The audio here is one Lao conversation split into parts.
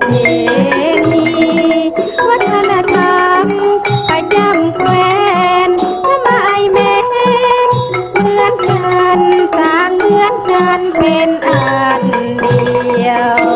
ປະເພນີວັດທະນະທຳປະຈຳແຄວ້ນ ສະໝາຍແມ່ນເໝືອນກັນ ສ້າງເໝືອນກັນເປັນອັນດຽວ.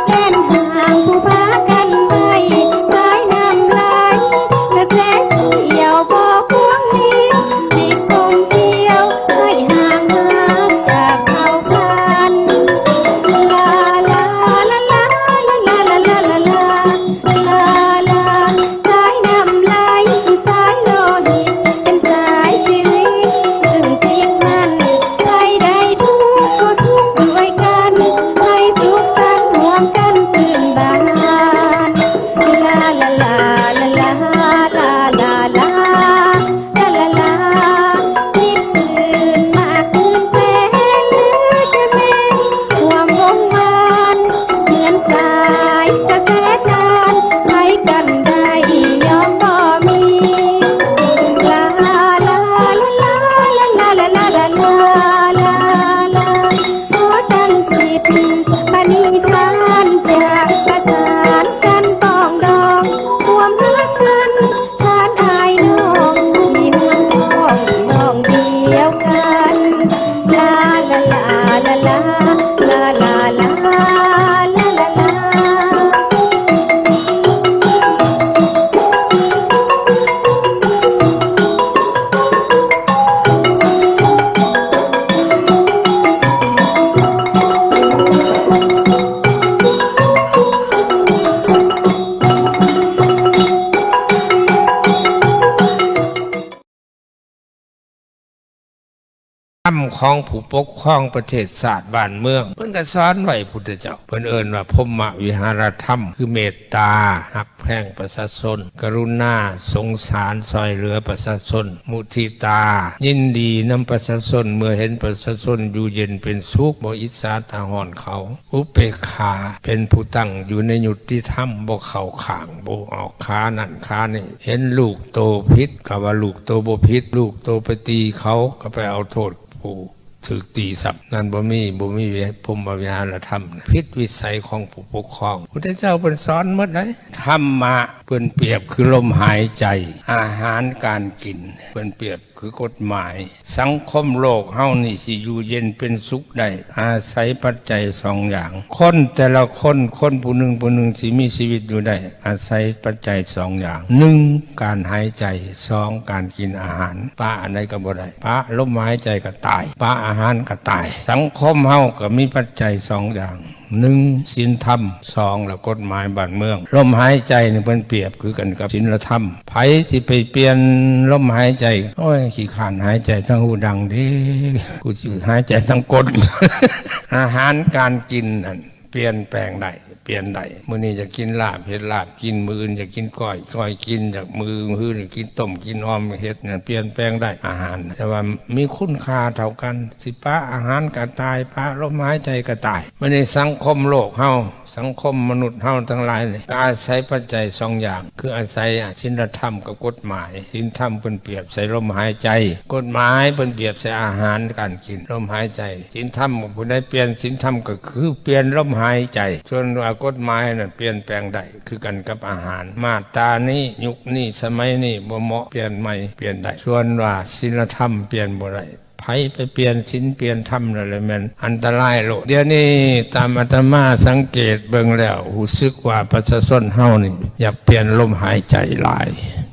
ແລ່ນຫາງຜູ້ພາກັນໄຫວ້ ສາຍນ້ຳໄຫຼ ກະແສສຽວບໍ່ພວງນີ້ ຊິກົມກ່ຽວ ໃຫ້ຫາງຫາຈາກເຜົ່າພັນ. ລາ ລາ ລາ ສາຍນ້ຳໄຫຼ ສາຍໂລຫິດ ເປັນສາຍຊີວິດ ຊຶ່ງຕິດພັນ ໃຜໄດ້ທຸກກໍທຸກດ້ວຍກັນ ໃຫ້ສຸກສັນຮ່ວມກັນຊື່ນບານ. ລາ ລາ ລາ ລາ ລາ ລາ ລາ ລາ ລາ ລາ ລາ ຄິດຄືນມາຄືນແຟນ ຫຼືຈະແມ່ນຄວາມວົງວານ ເໝືອນສາຍກະແສທານ ໃຜກັນໄດ້ຍອມບໍ່ມີ. ລາ ລາ ລາ ລາ ລາ ຂໍຕັ້ງຈິດປະນິທານ ຈາກປະສານກັນປອງດອງ ຄວາມຮັກກັນ ທ່ານອ້າຍນ້ອງ ທີ່ເມືອງທອງ ນ້ອງດຽວກັນ. ລາ ລາ ລາ ລາ ລາ ລາ ລາ ລາ ລາ ລາ ລາ ລາ. ທຳຂອງຜູ້ປົກຄອງປະເທດຊາດບ້ານເມືອງ ເພິ່ນກໍສອນໄວ້ພຸດທະເຈົ້າ ເພິ່ນເອີ້ນວ່າພົມມະວິຫາລະທຳ ຄືເມດຕາ ຮັກແພງປະຊາຊົນ, ກະລຸນາ ສົງສານຊ່ອຍເຫຼືອປະຊາຊົນ, ມຸທິຕາ ຍິນດີນຳປະຊາຊົນ ເມື່ອເຫັນປະຊາຊົນຢູ່ເຢັນເປັນສຸກ ບໍ່ອິດສາຕາຮ້ອນເຂົາ. ອຸເປກຂາ ເປັນຜູ້ຕັ້ງຢູ່ໃນຍຸຕິທຳ ບໍ່ເຂົ້າຂ້າງ ບໍ່ອອກຂານັ້ນຂານີ້ ເຫັນລູກໂຕຜິດກໍວ່າລູກໂຕບໍ່ຜິດ ລູກໂຕໄປຕີເຂົາກໍໄປເອົາໂທດຜູ້ຖືກຕີຊ້ຳ ນັ້ນບໍ່ມີ ບໍ່ມີພົມມະວິຫາລະທຳ ຜິດວິໄສຂອງຜູ້ປົກຄອງ. ພຸດທະເຈົ້າເພິ່ນສອນໝົດໃດ໋ ທຳມະເພິ່ນປຽບຄືລົມຫາຍໃຈ ອາຫານການກິນ ເພິ່ນປຽບ ຄືກົດໝາຍ. ສັງຄົມໂລກເຮົານີ້ຊິຢູ່ເຢັນເປັນສຸກໄດ້ ອາໄສປັດໄຈສອງຢ່າງ. ຄົນແຕ່ລະຄົນ ຄົນຜູ້ໜຶ່ງຜູ້ໜຶ່ງຊິມີຊີວິດຢູ່ໄດ້ ອາໄສປັດໄຈສອງຢ່າງ. ໜຶ່ງ ການຫາຍໃຈ, ສອງ ການກິນອາຫານ. ປະອັນໃດກໍບໍ່ໄດ້. ປະລົມຫາຍໃຈກໍຕາຍ, ປະອາຫານກໍຕາຍ. ສັງຄົມເຮົາກໍມີປັດໄຈສອງຢ່າງ. ໜຶ່ງ ສິນທຳ, ສອງ ລະກົດໝາຍບ້ານເມືອງ. ລົມຫາຍໃຈນີ້ເພິ່ນປຽບຄືກັນກັບສິນລະທຳ. ໃຜຊິໄປປ່ຽນລົມຫາຍໃຈ? ໂອ້ຍ ຂີ້ຄ້ານຫາຍໃຈທາງຮູດັງເດ້, ກູຊິຫາຍໃຈທາງກົ້ນ. ອາຫານການກິນຫັ້ນປ່ຽນແປງໄດ້, ປ່ຽນໄດ້. ມື້ນີ້ຢາກກິນລາບ, ເຮັດລາບກິນ, ມື້ອື່ນຢາກກິນກ້ອຍ, ກ້ອຍກິນ, ຢາກ ມື້ອື່ນຢາກກິນຕົ້ມ, ກິນອ່ອມ, ເຮັດນັ້ນ, ປ່ຽນແປງໄດ້ອາຫານ, ແຕ່ວ່າມີຄຸນຄ່າເທົ່າກັນ. ຊິປະອາຫານກໍຕາຍ, ປະລົມຫາຍໃຈກໍຕາຍ. ມື້ນີ້ສັງຄົມໂລກເຮົາ, ສັງຄົມມະນຸດເຮົາທັງຫຼາຍນີ້ ກໍອາໄສປັດໄຈສອງຢ່າງ, ຄືອາໄສສິນລະທຳກັບກົດໝາຍ. ສິນທຳເພິ່ນປຽບໃສ່ລົມຫາຍໃຈ, ກົດໝາຍເພິ່ນປຽບໃສ່ອາຫານການກິນ, ລົມຫາຍໃຈ. ສິນທຳ ຜູ້ໃດປ່ຽນສິນທຳກໍຄືປ່ຽນລົມຫາຍໃຈ, ສ່ວນວ່າກົດໝາຍນັ້ນປ່ຽນແປງໄດ້ ຄືກັນກັບອາຫານ. ມາດຕານີ້, ຍຸກນີ້, ສະໄໝນີ້ບໍ່ເໝາະ, ປ່ຽນໃໝ່, ປ່ຽນໄດ້. ສ່ວນວ່າສິນລະທຳປ່ຽນບໍ່ໄດ້. ໃຜ ໃຜໄປປ່ຽນສິນປ່ຽນທຳນັ້ນແຫຼະແມ່ນອັນຕະລາຍໂລດ. ດຽວນີ້ຕາມອາດຕະມາສັງເກດເບິ່ງແລ້ວ ຮູ້ສຶກວ່າປະຊາຊົນເຮົານີ້ຢາກປ່ຽນລົມຫາຍໃຈຫຼາຍ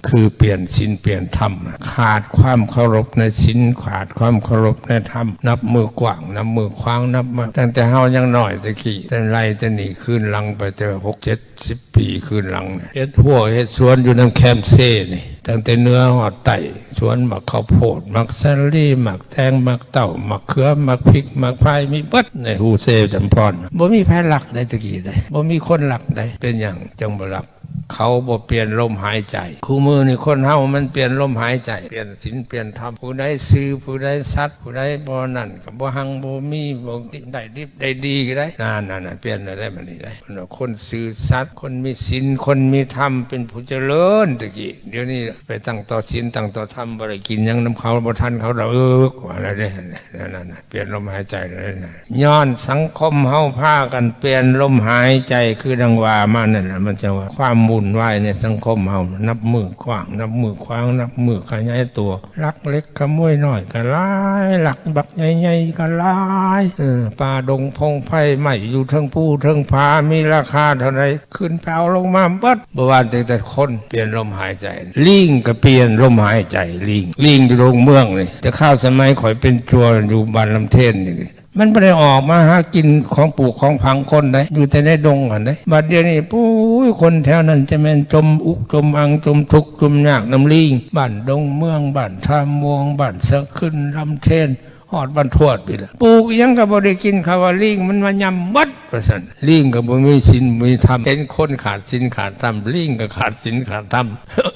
ຄືປ່ຽນສິນປ່ຽນທຳ ຂາດຄວາມເຄົາລົບໃນສິນ ຂາດຄວາມເຄົາລົບໃນທຳ ນັບມື້ກວ້າງ ນັບມື້ຂວາງ ນັບມື້ ຕັ້ງແຕ່ເຮົາຍັງນ້ອຍແຕ່ກີ້ ແຕ່ໄລ່ແຕ່ນີ້ຄືນຫຼັງໄປແຕ່ຫົກເຈັດ ສິບປີຄືນຫຼັງ ເຮັດຮົ້ວເຮັດສວນຢູ່ນຳແຄມເຊນີ້ ຕັ້ງແຕ່ເໜືອຮອດໃຕ້ ສວນໝາກເຂົ້າໂພດ ໝາກສາລີ ໝາກແຕງ ໝາກເຕົ້າ ໝາກເຂືອ ໝາກພິກ ໝາກພາຍ ມີເບິດໃນຮູເຊຈຳພອນ. ບໍ່ມີໃຜລັກໄດ໋ ແຕ່ກີ້ໄດ໋ ບໍ່ມີຄົນລັກໄດ໋. ເປັນຫຍັງຈັ່ງບໍ່ລັກ? ເຂົາບໍ່ປ່ຽນລົມຫາຍໃຈ. ຄູ່ມື້ນີ້ຄົນເຮົາມັນປ່ຽນລົມຫາຍໃຈ ປ່ຽນສິນປ່ຽນທຳ ຜູ້ໃດຊື່ ຜູ້ໃດສັດ ຜູ້ໃດບໍ່ນັ້ນ ກໍບໍ່ຮັ່ງບໍ່ມີ ບໍ່ໄດ້ດິບໄດ້ດີກໍໄດ້ ນັ້ນໆໆ ປ່ຽນແລ້ວໄດ໋ ບັດນີ້ໄດ໋. ເພິ່ນວ່າຄົນຊື່ສັດ ຄົນມີສິນ ຄົນມີທຳ ເປັນຜູ້ຈະເລີນແຕ່ກີ້ ດຽວນີ້ໄປຕັ້ງຕໍ່ສິນຕັ້ງຕໍ່ທຳ ບໍ່ໄດ້ກິນຫຍັງນຳເຂົາ ບໍ່ທັນເຂົາດອກ ວ່າແລ້ວເດ້ ນັ້ນໆໆ ປ່ຽນລົມຫາຍໃຈແລ້ວເດ້. ຍ້ອນສັງຄົມເຮົາພາກັນປ່ຽນລົມຫາຍໃຈ ຄືດັ່ງວ່າມານັ້ນແຫຼະ ມັນຈະວ່າຄວາມວຸ່ນວາຍໃນສັງຄົມເຮົາ ນັບມື້ກວ້າງ ນັບມື້ຂວາງ ນັບມື້ຂະຫຍາຍຕົວ ລັກເລັກຂະໂມຍນ້ອຍກໍຫຼາຍ ລັກບັກໃຫຍ່ໆກໍຫຼາຍ ເອີ ປ່າດົງພົງໄພໄໝ້ຢູ່ເທິງພູເທິງຜາ ມີລາຄາເທົ່າໃດ ຂຶ້ນໄປເອົາລົງມາເບິດ. ບໍ່ວ່າແຕ່ຄົນປ່ຽນລົມຫາຍໃຈ ລີງກໍປ່ຽນລົມຫາຍໃຈ ລີງ ລີງຢູ່ດົງເມືອງນີ້ ແຕ່ຄາວສະໄໝຂ້ອຍເປັນຈົວຢູ່ບ້ານລຳເທນນີ້ ມັນບໍ່ໄດ້ອອກມາຫາກິນຂອງປູກຂອງຝັງຄົນໃດ ຢູ່ແຕ່ໃນດົງຫັ້ນເດ້. ບັດດຽວນີ້ ໂອ້ຍ ຄົນແຖວນັ້ນຈະແມ່ນຈົມອຸກຈົມອັ່ງ ຈົມທຸກຈົມຍາກນຳລີງ ບ້ານດົງເມືອງ ບ້ານທ່າມ່ວງ ບ້ານສະຂຶ້ນ ລຳເທນ ຮອດບ້ານທວດພີ້ແຫຼະ ປູກອີ່ຫຍັງກໍບໍ່ໄດ້ກິນ ເຂົາວ່າລີງມັນມາຫຍ້ຳໝົດ ວ່າຊັ້ນ. ລີງກໍບໍ່ມີສິນບໍ່ມີທຳ ເຫັນຄົນຂາດສິນຂາດທຳ ລີງກໍຂາດສິນຂາດທຳ.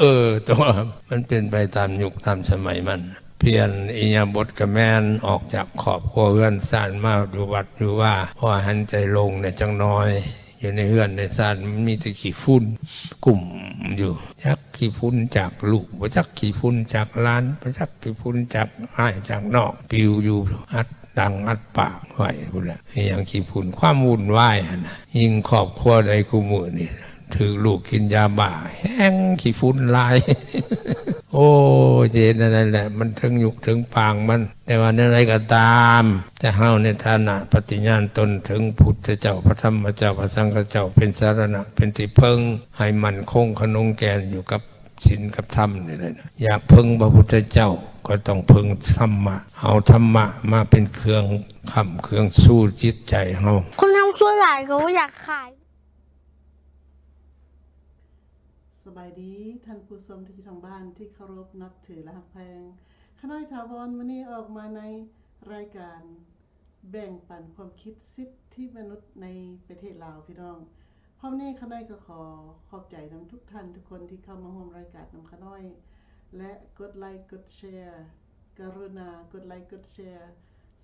ເອີ ແຕ່ວ່າມັນເປັນໄປຕາມຍຸກຕາມສະໄໝມັນ. ປ່ຽນອິລິຍາບົດກໍແມ່ນ ອອກຈາກຄອບຄົວເຮືອນຊານມາຢູ່ວັດຢູ່ວາ ພໍຫັນໃຈໂລ່ງແດ່ຈັກໜ່ອຍ. ຢູ່ໃນເຮືອນໃນຊານມັນມີແຕ່ຂີ້ຝຸ່ນກຸ້ມຢູ່ ຈັກຂີ້ຝຸ່ນຈາກລູກ ບໍ່ຈັກຂີ້ຝຸ່ນຈາກຫຼານ ບໍ່ຈັກຂີ້ຝຸ່ນຈາກອ້າຍຈາກນ້ອງ ປິວຢູ່ອັດດັງອັດປາກໄວ້ພຸ້ນແຫຼະ. ອີ່ຫຍັງຂີ້ຝຸ່ນ ຄວາມວຸ່ນວາຍຫັ້ນນະ. ຍິ່ງຄອບຄົວໃດຄູ່ມື້ນີ້ ຖືກລູກກິນຢາບ້າແຮ່ງຂີ້ຝຸ່ນຫຼາຍ. ໂອ້ຍ ຈະເຮັດແນວໃດແຫຼະ ມັນເຖິງຍຸກເຖິງປາງມັນ. ແຕ່ວ່າແນວໃດກໍຕາມ ແຕ່ເຮົາໃນຖານະປະຕິຍານຕົນເຖິງພຸດທະເຈົ້າ ພະທຳມະເຈົ້າ ພະສັງຄະເຈົ້າ ເປັນສາລະນະ ເປັນທີ່ເພິ່ງ ໃຫ້ໝັ້ນຄົງຂະໜົງແກ່ນຢູ່ກັບສິນກັບທຳນີ້ແຫຼະ. ຢາກເພິ່ງພະພຸດທະເຈົ້າ ກໍຕ້ອງເພິ່ງທຳມະ ເອົາທຳມະມາເປັນເຄື່ອງຄ້ຳເຄື່ອງຊູຈິດໃຈເຮົາ. ຄົນເຮົາຊົ່ວຫຼາຍກໍບໍ່ຢາກຂາຍ. ສະບາຍດີທ່ານຜູ້ຊົມທີ່ຢູ່ທາງບ້ານທີ່ເຄົາລົບນັບຖື ແລະ ຮັກແພງ. ຂະນ້ອຍຖາວອນ ມື້ນີ້ອອກມາໃນລາຍການແບ່ງປັນຄວາມຄິດສິດທິມະນຸດໃນປະເທດລາວ ພີ່ນ້ອງ. ພ້ອມນີ້ຂະນ້ອຍກໍຂໍຂອບໃຈນຳທຸກທ່ານທຸກຄົນທີ່ເຂົ້າມາຮ່ວມລາຍການນຳຂະນ້ອຍ ແລະ ກົດໄລກົດແຊ ກະລຸນາກົດໄລກົດແຊ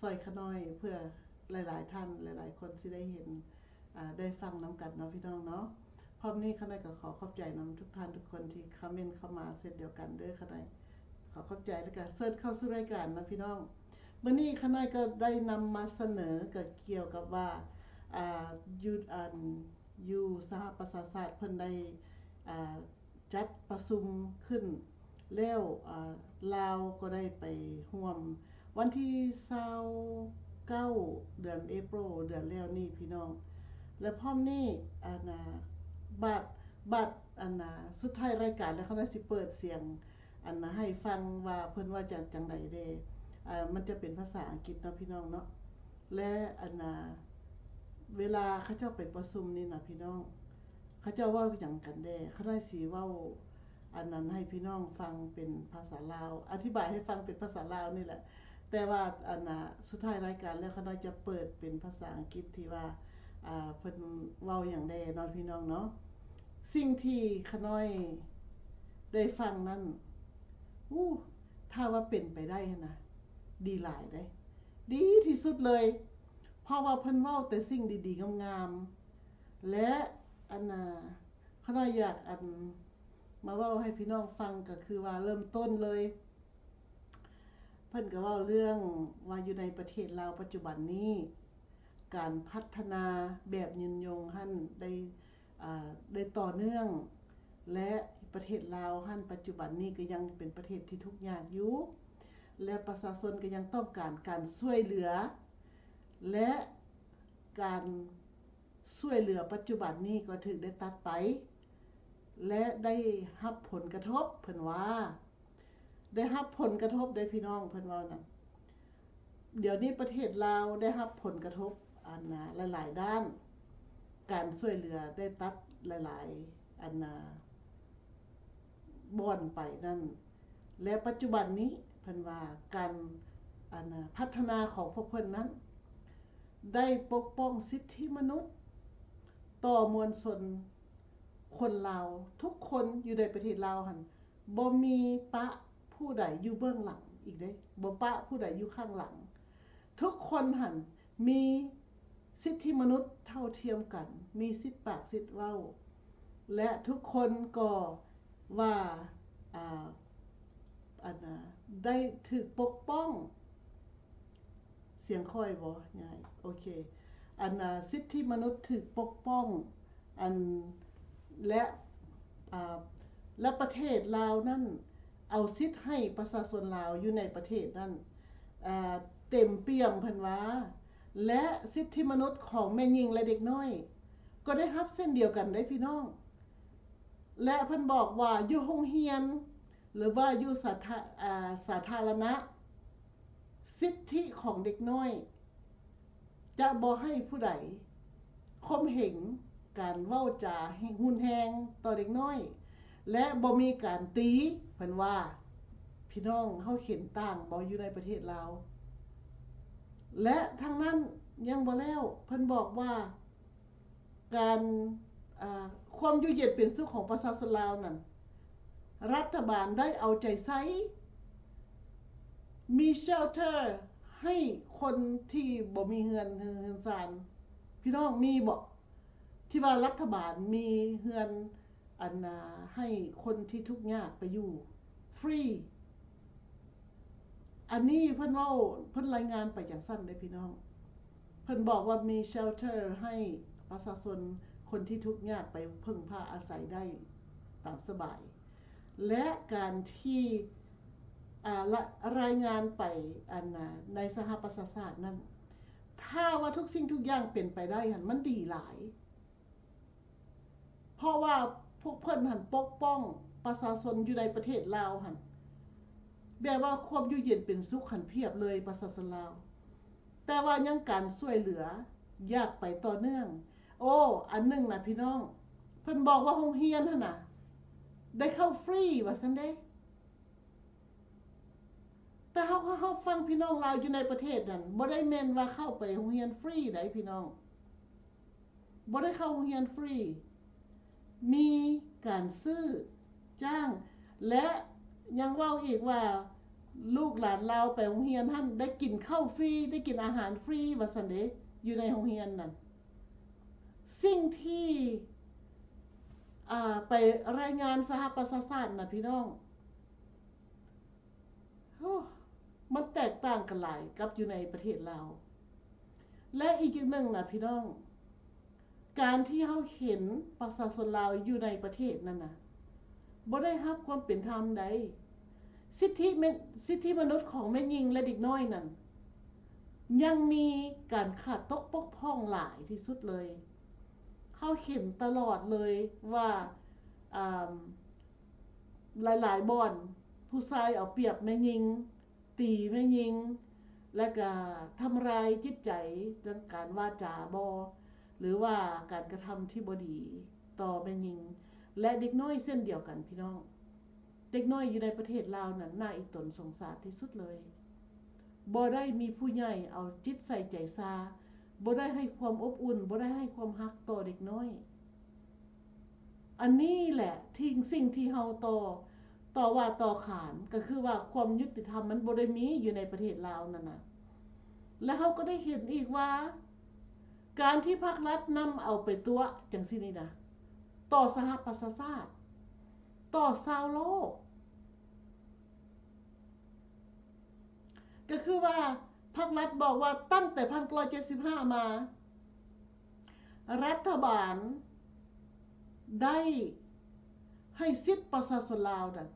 ຊ່ອຍຂະນ້ອຍ ເພື່ອຫຼາຍໆທ່ານ ຫຼາຍໆຄົນຊິໄດ້ເຫັນ ອາ ໄດ້ຟັງນຳກັນເນາະ ພີ່ນ້ອງເນາະ. ພ້ອມນີ້ຂະນ້ອຍກໍຂໍຂອບໃຈນຳທຸກທ່ານທຸກຄົນທີ່ຄອມເມັນເຂົ້າມາເຊັ່ນດຽວກັນເດີ. ຂະນ້ອຍຂໍຂອບໃຈ ແລ້ວກໍເຊີນເຂົ້າສູ່ລາຍການເນາະ ພີ່ນ້ອງ. ມື້ນີ້ຂະນ້ອຍກໍໄດ້ນຳມາສະເໜີ ກໍກ່ຽວກັບວ່າ ອາ ຢູ່ ອັນ ຢູ່ສະຫະປະຊາຊາດເພິ່ນໄດ້ ອາ ຈັດປະຊຸມຂຶ້ນແລ້ວ ອາ ລາວກໍໄດ້ໄປຮ່ວມ ວັນທີຊາວເກົ້າ ເດືອນເອໂປຣ ເດືອນແລ້ວນີ້ ພີ່ນ້ອງ. ແລະ ພ້ອມນີ້ ອັນນາ ບາດ ບາດ ອັນນາ ສຸດທ້າຍລາຍການແລ້ວ ເຂົາໜ້າຊິເປີດສຽງ ອັນນາ ໃຫ້ຟັງວ່າເພິ່ນເວົ້າຈັ່ງ ຈັ່ງໃດແດ່. ອາ ມັນຈະເປັນພາສາອັງກິດເນາະ ພີ່ນ້ອງເນາະ. ແລະ ອັນນາ ເວລາເຂົາເຈົ້າໄປປະຊຸມນີ້ນະ ພີ່ນ້ອງ ເຂົາເຈົ້າເວົ້າຫຍັງກັນແດ່? ຂ້ານ້ອຍຊິເວົ້າ ອັນນັ້ນໃຫ້ພີ່ນ້ອງຟັງເປັນພາສາລາວ ອະທິບາຍໃຫ້ຟັງເປັນພາສາລາວນີ້ແຫຼະ. ແຕ່ວ່າ ອັນນາ ສຸດທ້າຍລາຍການແລ້ວ ຂ້ານ້ອຍຈະເປີດເປັນພາສາອັງກິດທີ່ວ່າ ອາ ເພິ່ນເວົ້າຫຍັງແດ່ເນາະ ພີ່ນ້ອງເນາະ. ສິ່ງທີ່ຂ້ານ້ອຍໄດ້ຟັງນັ້ນ ອູ້ ຖ້າວ່າເປັນໄປໄດ້ຫັ້ນນະ ດີຫຼາຍເດ້ ດີທີ່ສຸດເລີຍ ເພາະວ່າເພິ່ນເວົ້າແຕ່ສິ່ງດີໆງາມໆ ແລະ ອັນນາ ຂ້ານ້ອຍຢາກ ອັນ ມາເວົ້າໃຫ້ພີ່ນ້ອງຟັງ ກໍຄືວ່າເລີ່ມຕົ້ນເລີຍ ເພິ່ນກໍເວົ້າເລື່ອງວ່າຢູ່ໃນປະເທດລາວປັດຈຸບັນນີ້ ການພັດທະນາແບບຍືນຍົງຫັ້ນໄດ້ ອາ ໄດ້ຕໍ່ເນື່ອງ ແລະ ປະເທດລາວຫັ້ນປັດຈຸບັນນີ້ກໍຍັງເປັນປະເທດທີ່ທຸກຍາກຢູ່. ແລະ ປະຊາຊົນກໍຍັງຕ້ອງການການຊ່ວຍເຫຼືອ ແລະ ການຊ່ວຍເຫຼືອປັດຈຸບັນນີ້ກໍຖືກໄດ້ຕັດໄປ ແລະ ໄດ້ຮັບຜົນກະທົບ ເພິ່ນວ່າ ໄດ້ຮັບຜົນກະທົບເດ້ພີ່ນ້ອງ ເພິ່ນເວົ້ານັ້ນ. ດຽວນີ້ປະເທດລາວໄດ້ຮັບຜົນກະທົບ ອັນນາ ຫຼາຍໆດ້ານ ການຊ່ວຍເຫຼືອໄດ້ຕັດຫຼາຍໆ ອັນນາ ບ່ອນໄປນັ້ນ ແລະ ປັດຈຸບັນນີ້ເພິ່ນວ່າການ ອັນນາ ພັດທະນາຂອງພວກເພິ່ນນັ້ນ ໄດ້ປົກປ້ອງສິດທິມະນຸດຕໍ່ມວນຊົນຄົນລາວທຸກຄົນຢູ່ໃນປະເທດລາວຫັ້ນ ບໍ່ມີປະຜູ້ໃດຢູ່ເບື້ອງຫຼັງອີກເດ້ ບໍ່ປະຜູ້ໃດຢູ່ຂ້າງຫຼັງ. ທຸກຄົນຫັ້ນມີສິດທິມະນຸດເທົ່າທຽມກັນ, ມີສິດປາກສິດເວົ້າ ແລະ ທຸກຄົນກໍວ່າ ອ່າ ອັນນາ ໄດ້ຖືກປົກປ້ອງ. ສຽງຂ້ອຍບໍ່? ຍາຍ ໂອເຄ. ອັນນາ ສິດທິມະນຸດຖືກປົກປ້ອງ ອັນ ແລະ ອ່າ ແລະ ປະເທດລາວນັ້ນ ເອົາສິດໃຫ້ປະຊາຊົນລາວຢູ່ໃນປະເທດນັ້ນ ອ່າ ເຕັມປ່ຽມ ເພິ່ນວ່າ ແລະ ສິດທິມະນຸດຂອງແມ່ຍິງ ແລະ ເດັກນ້ອຍ ກໍໄດ້ຮັບເຊັ່ນດຽວກັນເດ້ພີ່ນ້ອງ. ແລະ ເພິ່ນບອກວ່າຢູ່ໂຮງຮຽນ ຫຼືວ່າຢູ່ສາທາ ອ່າ ສາທາລະນະ ສິດທິຂອງເດັກນ້ອຍ ຈະບໍ່ໃຫ້ຜູ້ໃດຂົ່ມເຫັງການເວົ້າຈາຮຸນແຮງຕໍ່ເດັກນ້ອຍ ແລະ ບໍ່ມີການຕີ ເພິ່ນວ່າ. ພີ່ນ້ອງເຮົາເຫັນຕ່າງບໍ່ ຢູ່ໃນປະເທດລາວ? ແລະ ທັງນັ້ນຍັງບໍ່ແລ້ວ ເພິ່ນບອກວ່າ ການ ອ່າ ຄວາມຢູ່ເຢັນເປັນສຸກຂອງປະຊາຊົນລາວນັ້ນ ລັດຖະບານໄດ້ເອົາໃຈໃສ່ ມີເຊວເທີໃຫ້ຄົນທີ່ບໍ່ມີເຮືອນ ເຮືອນຊານ. ພີ່ນ້ອງມີບໍ່ ທີ່ວ່າລັດຖະບານມີເຮືອນ ອັນນາ ໃຫ້ຄົນທີ່ທຸກຍາກໄປຢູ່ຟຣີ? ອັນນີ້ເພິ່ນເວົ້າ ເພິ່ນລາຍງານໄປຈັ່ງຊັ້ນເດ້ພີ່ນ້ອງ. ເພິ່ນບອກວ່າມີເຊວເທີໃຫ້ປະຊາຊົນຄົນທີ່ທຸກຍາກໄປເພິ່ງພາອາໄສໄດ້ຕາມສະບາຍ ແລະ ການທີ່ ອ່າ ລະ ລາຍງານໄປ ອັນນາ ໃນສະຫະປະຊາຊາດນັ້ນ ຖ້າວ່າທຸກສິ່ງທຸກຢ່າງເປັນໄປໄດ້ຫັ້ນ ມັນດີຫຼາຍ. ເພາະວ່າພວກເພິ່ນຫັ້ນປົກປ້ອງປະຊາຊົນຢູ່ໃນປະເທດລາວຫັ້ນ ແບບວ່າຄວາມຢູ່ເຢັນເປັນສຸກຫັ້ນພຽບເລີຍປະຊາຊົນລາວ, ແຕ່ວ່າຍັງການຊ່ວຍເຫຼືອຢາກໄປຕໍ່ເນື່ອງ. ໂອ້ ອັນໜຶ່ງນະພີ່ນ້ອງ ເພິ່ນບອກວ່າໂຮງຮຽນຫັ້ນນະ ໄດ້ເຂົ້າຟຣີວ່າຊັ້ນເດ້. ແຕ່ເຮົາ ເຮົາຟັງພີ່ນ້ອງລາວຢູ່ໃນປະເທດນັ້ນ ບໍ່ໄດ້ແມ່ນວ່າເຂົ້າໄປໂຮງຮຽນຟຣີໃດ໋ພີ່ນ້ອງ. ບໍ່ໄດ້ເຂົ້າໂຮງຮຽນຟຣີ, ມີການຊື້ຈ້າງ ແລະ ຍັງເວົ້າອີກວ່າ ລູກຫຼານລາວໄປໂຮງຮຽນຫັ້ນ ໄດ້ກິນເຂົ້າຟຣີ ໄດ້ກິນອາຫານຟຣີວ່າຊັ້ນເດ ຢູ່ໃນໂຮງຮຽນນັ້ນ. ສິ່ງທີ່ ອ່າ ໄປລາຍງານສະຫະປະຊາຊາດນະພີ່ນ້ອງ ໂອ້ ມັນແຕກຕ່າງກັນຫຼາຍກັບຢູ່ໃນປະເທດລາວ. ແລະ ອີກຢ່າງໜຶ່ງນະພີ່ນ້ອງ, ການທີ່ເຮົາເຫັນປະຊາຊົນລາວຢູ່ໃນປະເທດນັ້ນນະ ບໍ່ໄດ້ຮັບຄວາມເປັນທຳໃດ. ສິດທິແມ່ ສິດທິມະນຸດຂອງແມ່ຍິງ ແລະ ເດັກນ້ອຍນັ້ນ ຍັງມີການຂາດຕົກບົກຜ່ອງຫຼາຍທີ່ສຸດເລີຍ. ເຮົາເຫັນຕະຫຼອດເລີຍວ່າ ອ່າ ຫຼາຍໆບ່ອນ ຜູ້ຊາຍເອົາປຽບແມ່ຍິງ, ຕີແມ່ຍິງ ແລະກະທຳລາຍຈິດໃຈທາງການວາຈາບໍ ຫຼືວ່າການກະທຳທີ່ບໍ່ດີຕໍ່ແມ່ຍິງ ແລະເດັກນ້ອຍເຊັ່ນດຽວກັນພີ່ນ້ອງ. ເດັກນ້ອຍຢູ່ໃນປະເທດລາວນັ້ນໜ້າອີຕົນສົງສານທີ່ສຸດເລີຍ. ບໍ່ໄດ້ມີຜູ້ໃຫຍ່ເອົາຈິດໃສ່ໃຈຊາ, ບໍ່ໄດ້ໃຫ້ຄວາມອົບອຸ່ນ, ບໍ່ໄດ້ໃຫ້ຄວາມຮັກຕໍ່ເດັກນ້ອຍ. ອັນນີ້ແຫຼະທີ່ ສິ່ງທີ່ເຮົາຕໍ່ ຕໍ່ວ່າຕໍ່ຂານ ກໍຄືວ່າຄວາມຍຸຕິທຳມັນບໍ່ໄດ້ມີຢູ່ໃນປະເທດລາວນັ້ນນະ. ແລະເຮົາກໍໄດ້ເຫັນອີກວ່າ ການທີ່ພັກລັດນຳເອົາໄປຕົວະຈັ່ງຊີ້ນີ້ນະ ຕໍ່ສະຫະປະຊາຊາດ, ຕໍ່ຊາວໂລກ ກໍຄືວ່າພັກລັດບອກວ່າຕັ້ງແຕ່ພັນເກົ້າຮ້ອຍເຈັດສິບຫ້າມາ ລັດຖະບານໄດ້ໃຫ້ສິດປະຊາຊົນລາວນັ້ນ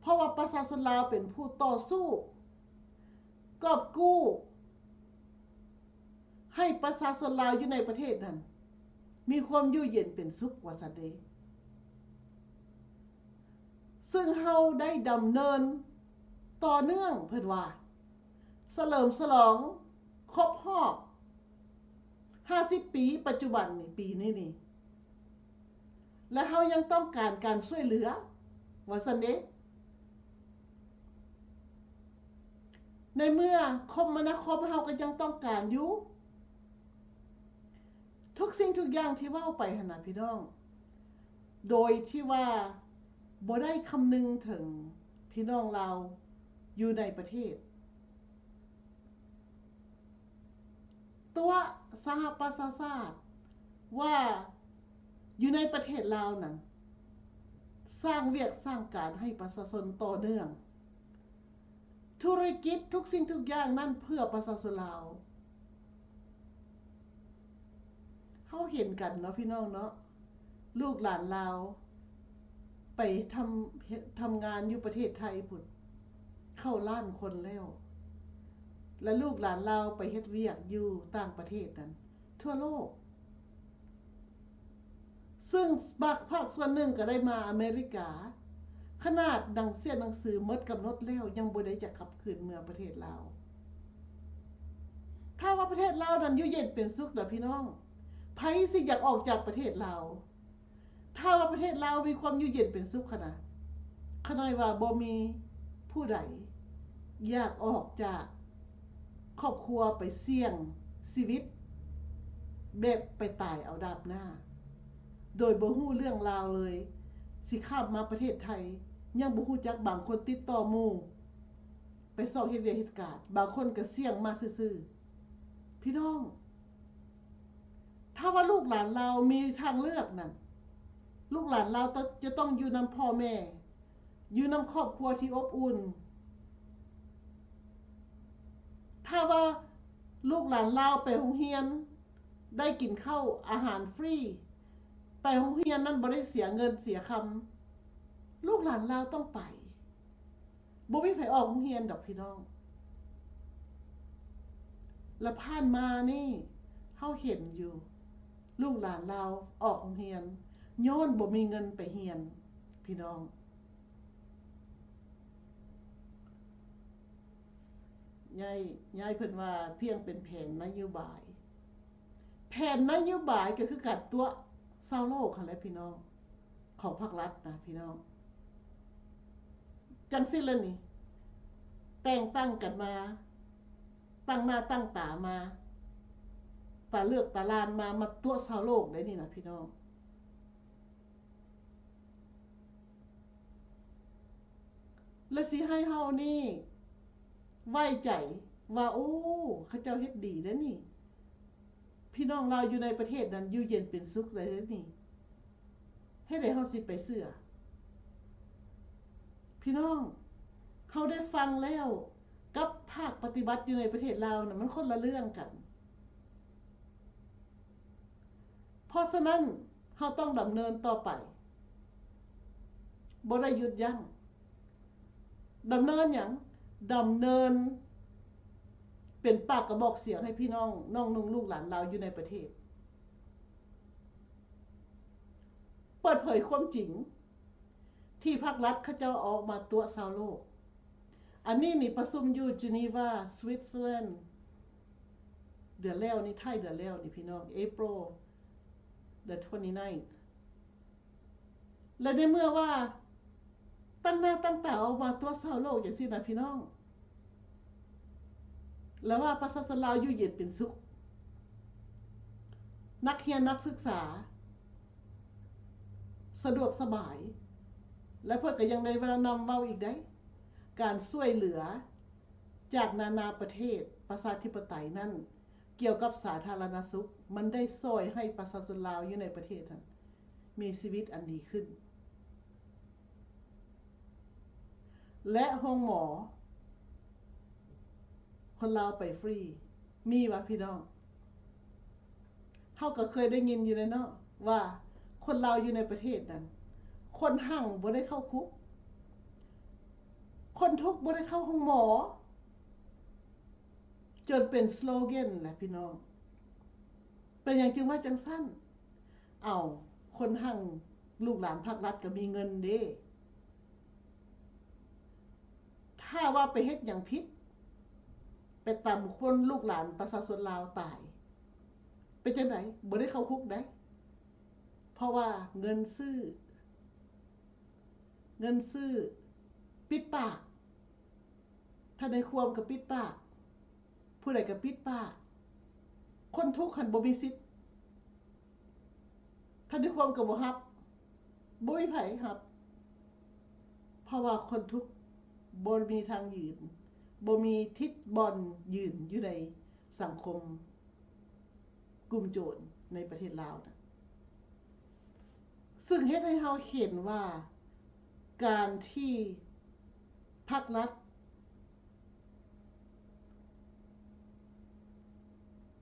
ເພ ພາະວ່າປະຊາຊົນລາວເປັນຜູ້ຕໍ່ສູ້ກອບກູ້ໃຫ້ປະຊາຊົນລາວຢູ່ໃນປະເທດນັ້ນມີຄວາມຢູ່ເຢັນເປັນສຸກວ່າຊັ້ນເດ. ເຊິ່ງເຮົາໄດ້ດຳເນີນຕໍ່ເນື່ອງ ເພິ່ນວ່າ ສະເຫຼີມສະຫຼອງຄົບຮອບຫ້າສິບປີ ປັດຈຸບັນນີ້ ປີນີ້ນີ້ ແລະ ເຮົາຍັງຕ້ອງການການຊ່ວຍເຫຼືອ ວ່າຊັ້ນເດ. ໃນເມື່ອຄົມມະນາຄົມເຮົາກໍຍັງຕ້ອງການຢູ່ ທຸກສິ່ງທຸກຢ່າງທີ່ເວົ້າໄປຫັ້ນນະ ພີ່ນ້ອງ, ໂດຍທີ່ວ່າບໍ່ໄດ້ຄຳນຶງເຖິງພີ່ນ້ອງລາວຢູ່ໃນປະເທດ. ຕົວະສະຫະປະຊາຊາດວ່າຢູ່ໃນປະເທດລາວນັ້ນ ສ້າງວຽກສ້າງການໃຫ້ປະຊາຊົນຕໍ່ເນື່ອງ. ທຸລະກິດທຸກສິ່ງທຸກຢ່າງນັ້ນເພື່ອປະຊາຊົນລາວ. ເຮົາເຫັນກັນເນາະພີ່ນ້ອງເນາະ, ລູກຫຼານລາວໄປທຳ ເຮັດ ທຳງານຢູ່ປະເທດໄທພຸ້ນ ເຂົ້າລ້ານຄົນແລ້ວ ແລະ ລູກຫຼານລາວໄປເຮັດວຽກຢູ່ຕ່າງປະເທດນັ້ນ ທົ່ວໂລກ. ເຊິ່ງບາງພາກສ່ວນໜຶ່ງກໍໄດ້ມາອາເມລິກາ, ຂະໜາດໜັງເສຍໜັງສືໝົດກຳນົດແລ້ວ ຍັງບໍ່ໄດ້ຈະກັບຄືນເມືອປະເທດລາວ. ຖ້າວ່າປະເທດລາວນັ້ນຢູ່ເຢັນເປັນສຸກນະພີ່ນ້ອງ, ໃຜຊິຢາກອອກຈາກປະເທດລາວ? ຖ້າວ່າປະເທດລາວມີຄວາມຢູ່ເຢັນເປັນສຸກຫັ້ນນະ, ຂ້ານ້ອຍວ່າບໍ່ມີຜູ້ໃດຢາກອອກຈາກຄອບຄົວໄປສ່ຽງຊີວິດ ແບບໄປຕາຍເອົາດາບໜ້າ ໂດຍບໍ່ຮູ້ເລື່ອງລາວເລີຍ, ຊິຂ້າມມາປະເທດໄທ ຍັງບໍ່ຮູ້ຈັກ, ບາງຄົນຕິດຕໍ່ໝູ່ໄປຊອກເຮັດວຽກເຮັດການ, ບາງຄົນກໍສ່ຽງມາຊື່ໆ. ພີ່ນ້ອງ, ຖ້າວ່າລູກຫຼານລາວມີທາງເລືອກນັ້ນ, ລູກຫຼານລາວ ຈະ ຈະຕ້ອງຢູ່ນຳພໍ່ແມ່, ຢູ່ນຳຄອບຄົວທີ່ອົບອຸ່ນ. ຖ້າວ່າລູກຫຼານລາວໄປໂຮງຮຽນ ໄດ້ກິນເຂົ້າອາຫານຟຣີ, ໄປໂຮງຮຽນນັ້ນບໍ່ໄດ້ເສຍເງິນເສຍຄຳ, ລູກຫຼານລາວຕ້ອງໄປ. ບໍ່ມີໃຜອອກໂຮງຮຽນດອກພີ່ນ້ອງ. ແລະ ຜ່ານມານີ້ເຮົາເຫັນຢູ່ ລູກຫຼານລາວອອກໂຮງຮຽນ ຍ້ອນບໍ່ມີເງິນໄປຮຽນ ພີ່ນ້ອງ. ຍາຍ ຍາຍເພິ່ນວ່າພຽງເປັນແຜນນະໂຍບາຍ. ແຜນນະໂຍບາຍກໍຄືການຕົວະຊາວໂລກຫັ້ນແຫຼະພີ່ນ້ອງ, ຂອງພາກລັດນະພີ່ນ້ອງ. ຈັ່ງຊີ້ລະນີ້ ແຕ່ງຕັ້ງກັນມາ, ຕັ້ງໜ້າຕັ້ງຕາມາ, ຕາເລືອກຕາລ້ານມາ, ມາຕົວະຊາວໂລກໄດ໋ນີ້ນະພີ່ນ້ອງ. ແລະ ຊິໃຫ້ເຮົານີ້ໄວ້ໃຈວ່າ ໂອ້ ເຂົາເຈົ້າເຮັດດີເດ້ນີ້, ພີ່ນ້ອງລາວຢູ່ໃນປະເທດນັ້ນຢູ່ເຢັນເປັນສຸກເດ້ນີ້, ເຮັດໃດເຮົາຊິໄປເຊື່ອ? ພີ່ນ້ອງ, ເຮົາໄດ້ຟັງແລ້ວ ກັບພາກປະຕິບັດຢູ່ໃນປະເທດລາວນະ ມັນຄົນລະເລື່ອງກັນ. ເພາະສະນັ້ນ ເຮົາຕ້ອງດຳເນີນຕໍ່ໄປ, ບໍ່ໄດ້ຢຸດຢັ້ງ. ດຳເນີນຫຍັງ? ດຳເນີນເປັນປາກກະບອກສຽງໃຫ້ພີ່ນ້ອງນ້ອງນຸ່ງລູກຫຼານລາວຢູ່ໃນປະເທດ, ເປີດເຜີຍຄວາມຈິງ ທີ່ພາກລັດເຂົາເຈົ້າອອກມາຕົວະຊາວໂລກ. ອັນນີ້ນີ້ປະຊຸມຢູ່ Geneva Switzerland ເດືອນແລ້ວນີ້, ທ້າຍເດືອນແລ້ວນີ້ພີ່ນ້ອງ, April the twenty-ninth. ແລະ ໃນເມື່ອວ່າຕັ້ງໜ້າຕັ້ງຕາອອກມາຕົວະຊາວໂລກຈັ່ງຊີ້ນະພີ່ນ້ອງ, ແລະ ວ່າປະຊາຊົນລາວຢູ່ເຢັນເປັນສຸກ, ນັກຮຽນນັກສຶກສາ ສະດວກສະບາຍ ແລະ ເພິ່ນກໍຍັງໄດ້ນຳເວົ້າອີກໄດ໋, ການຊ່ວຍເຫຼືອຈາກນານາປະເທດປະຊາທິປະໄຕນັ້ນ ກ່ຽວກັບສາທາລະນະສຸກ ມັນໄດ້ຊ່ອຍໃຫ້ປະຊາຊົນລາວຢູ່ໃນປະເທດນັ້ນມີຊີວິດອັນດີຂຶ້ນ. ແລະ ໂຮງໝໍ ຄົນລາວໄປຟຣີ ມີຫວາພີ່ນ້ອງ? ເຮົາກໍເຄີຍໄດ້ຍິນຢູ່ແລ້ວເນາະ ວ່າຄົນລາວຢູ່ໃນປະເທດນັ້ນ ຄົນຮັ່ງບໍ່ໄດ້ເຂົ້າຄຸກ, ຄົນທຸກບໍ່ໄດ້ເຂົ້າໂຮງໝໍ ຈົນເປັນສະໂລແກນແຫຼະພີ່ນ້ອງ. ເປັນຫຍັງຈຶ່ງວ່າຈັ່ງຊັ້ນ? ເອົ້າ, ຄົນຮັ່ງລູກຫຼານພາກລັດກໍມີເງິນເດ້. ຖ້າວ່າໄປເຮັດຫຍັງຜິດ, ໄປຕຳຄົນລູກຫຼານປະຊາຊົນລາວຕາຍ, ເປັນຈັ່ງໃດ? ບໍ່ໄດ້ເຂົ້າຄຸກໃດ, ເພາະວ່າເງິນຊື້ ເງິນຊື້ປິດປາກ, ທະນາຍຄວາມກໍປິດປາກ, ຜູ້ໃດກໍປິດປາກ, ຄົນທຸກຫັ້ນບໍ່ມີສິດ, ທະນາຍຄວາມກໍບໍ່ຮັບ, ບໍ່ມີໃຜຮັບ, ເພາະວ່າຄົນທຸກບໍ່ມີທາງຢືນ, ບໍ່ມີທິດບ່ອນຢືນຢູ່ໃນສັງຄົມ ກຸ່ມໂຈນໃນປະເທດລາວນະ, ຊຶ່ງເຮັດໃຫ້ເຮົາເຫັນວ່າການທີ່ພັກລັດ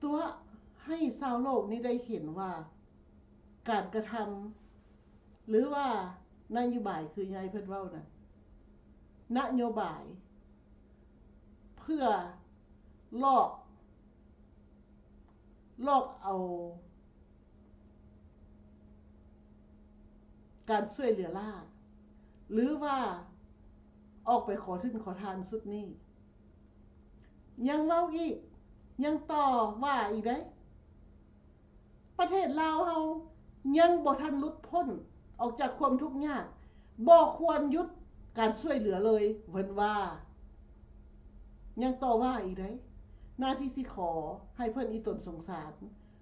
ຕົວະໃຫ້ຊາວໂລກນີ້ໄດ້ເຫັນວ່າການກະທຳ ຫຼືວ່ານະໂຍບາຍ ຄືຍາຍເພິ່ນເວົ້ານະ ນະໂຍບາຍເພື່ອຫຼອກ ຫຼອກເອົາການຊ່ວຍເຫຼືອລ້າ ຫຼືວ່າອອກໄປຂໍທຶນຂໍທານຊຸດນີ້ ຍັງເວົ້າອີກ ຍັງຕໍ່ວ່າອີກເດ້. ປະເທດລາວເຮົາຍັງບໍ່ທັນຫຼຸດພົ້ນອອກຈາກຄວາມທຸກຍາກ, ບໍ່ຄວນຢຸດການຊ່ວຍເຫຼືອເລີຍ, ເພິ່ນວ່າ. ຍັງຕໍ່ວ່າອີກໃດ໋. ໜ້າທີ່ຊິຂໍໃຫ້ເພິ່ນອີຕົນສົງສານ,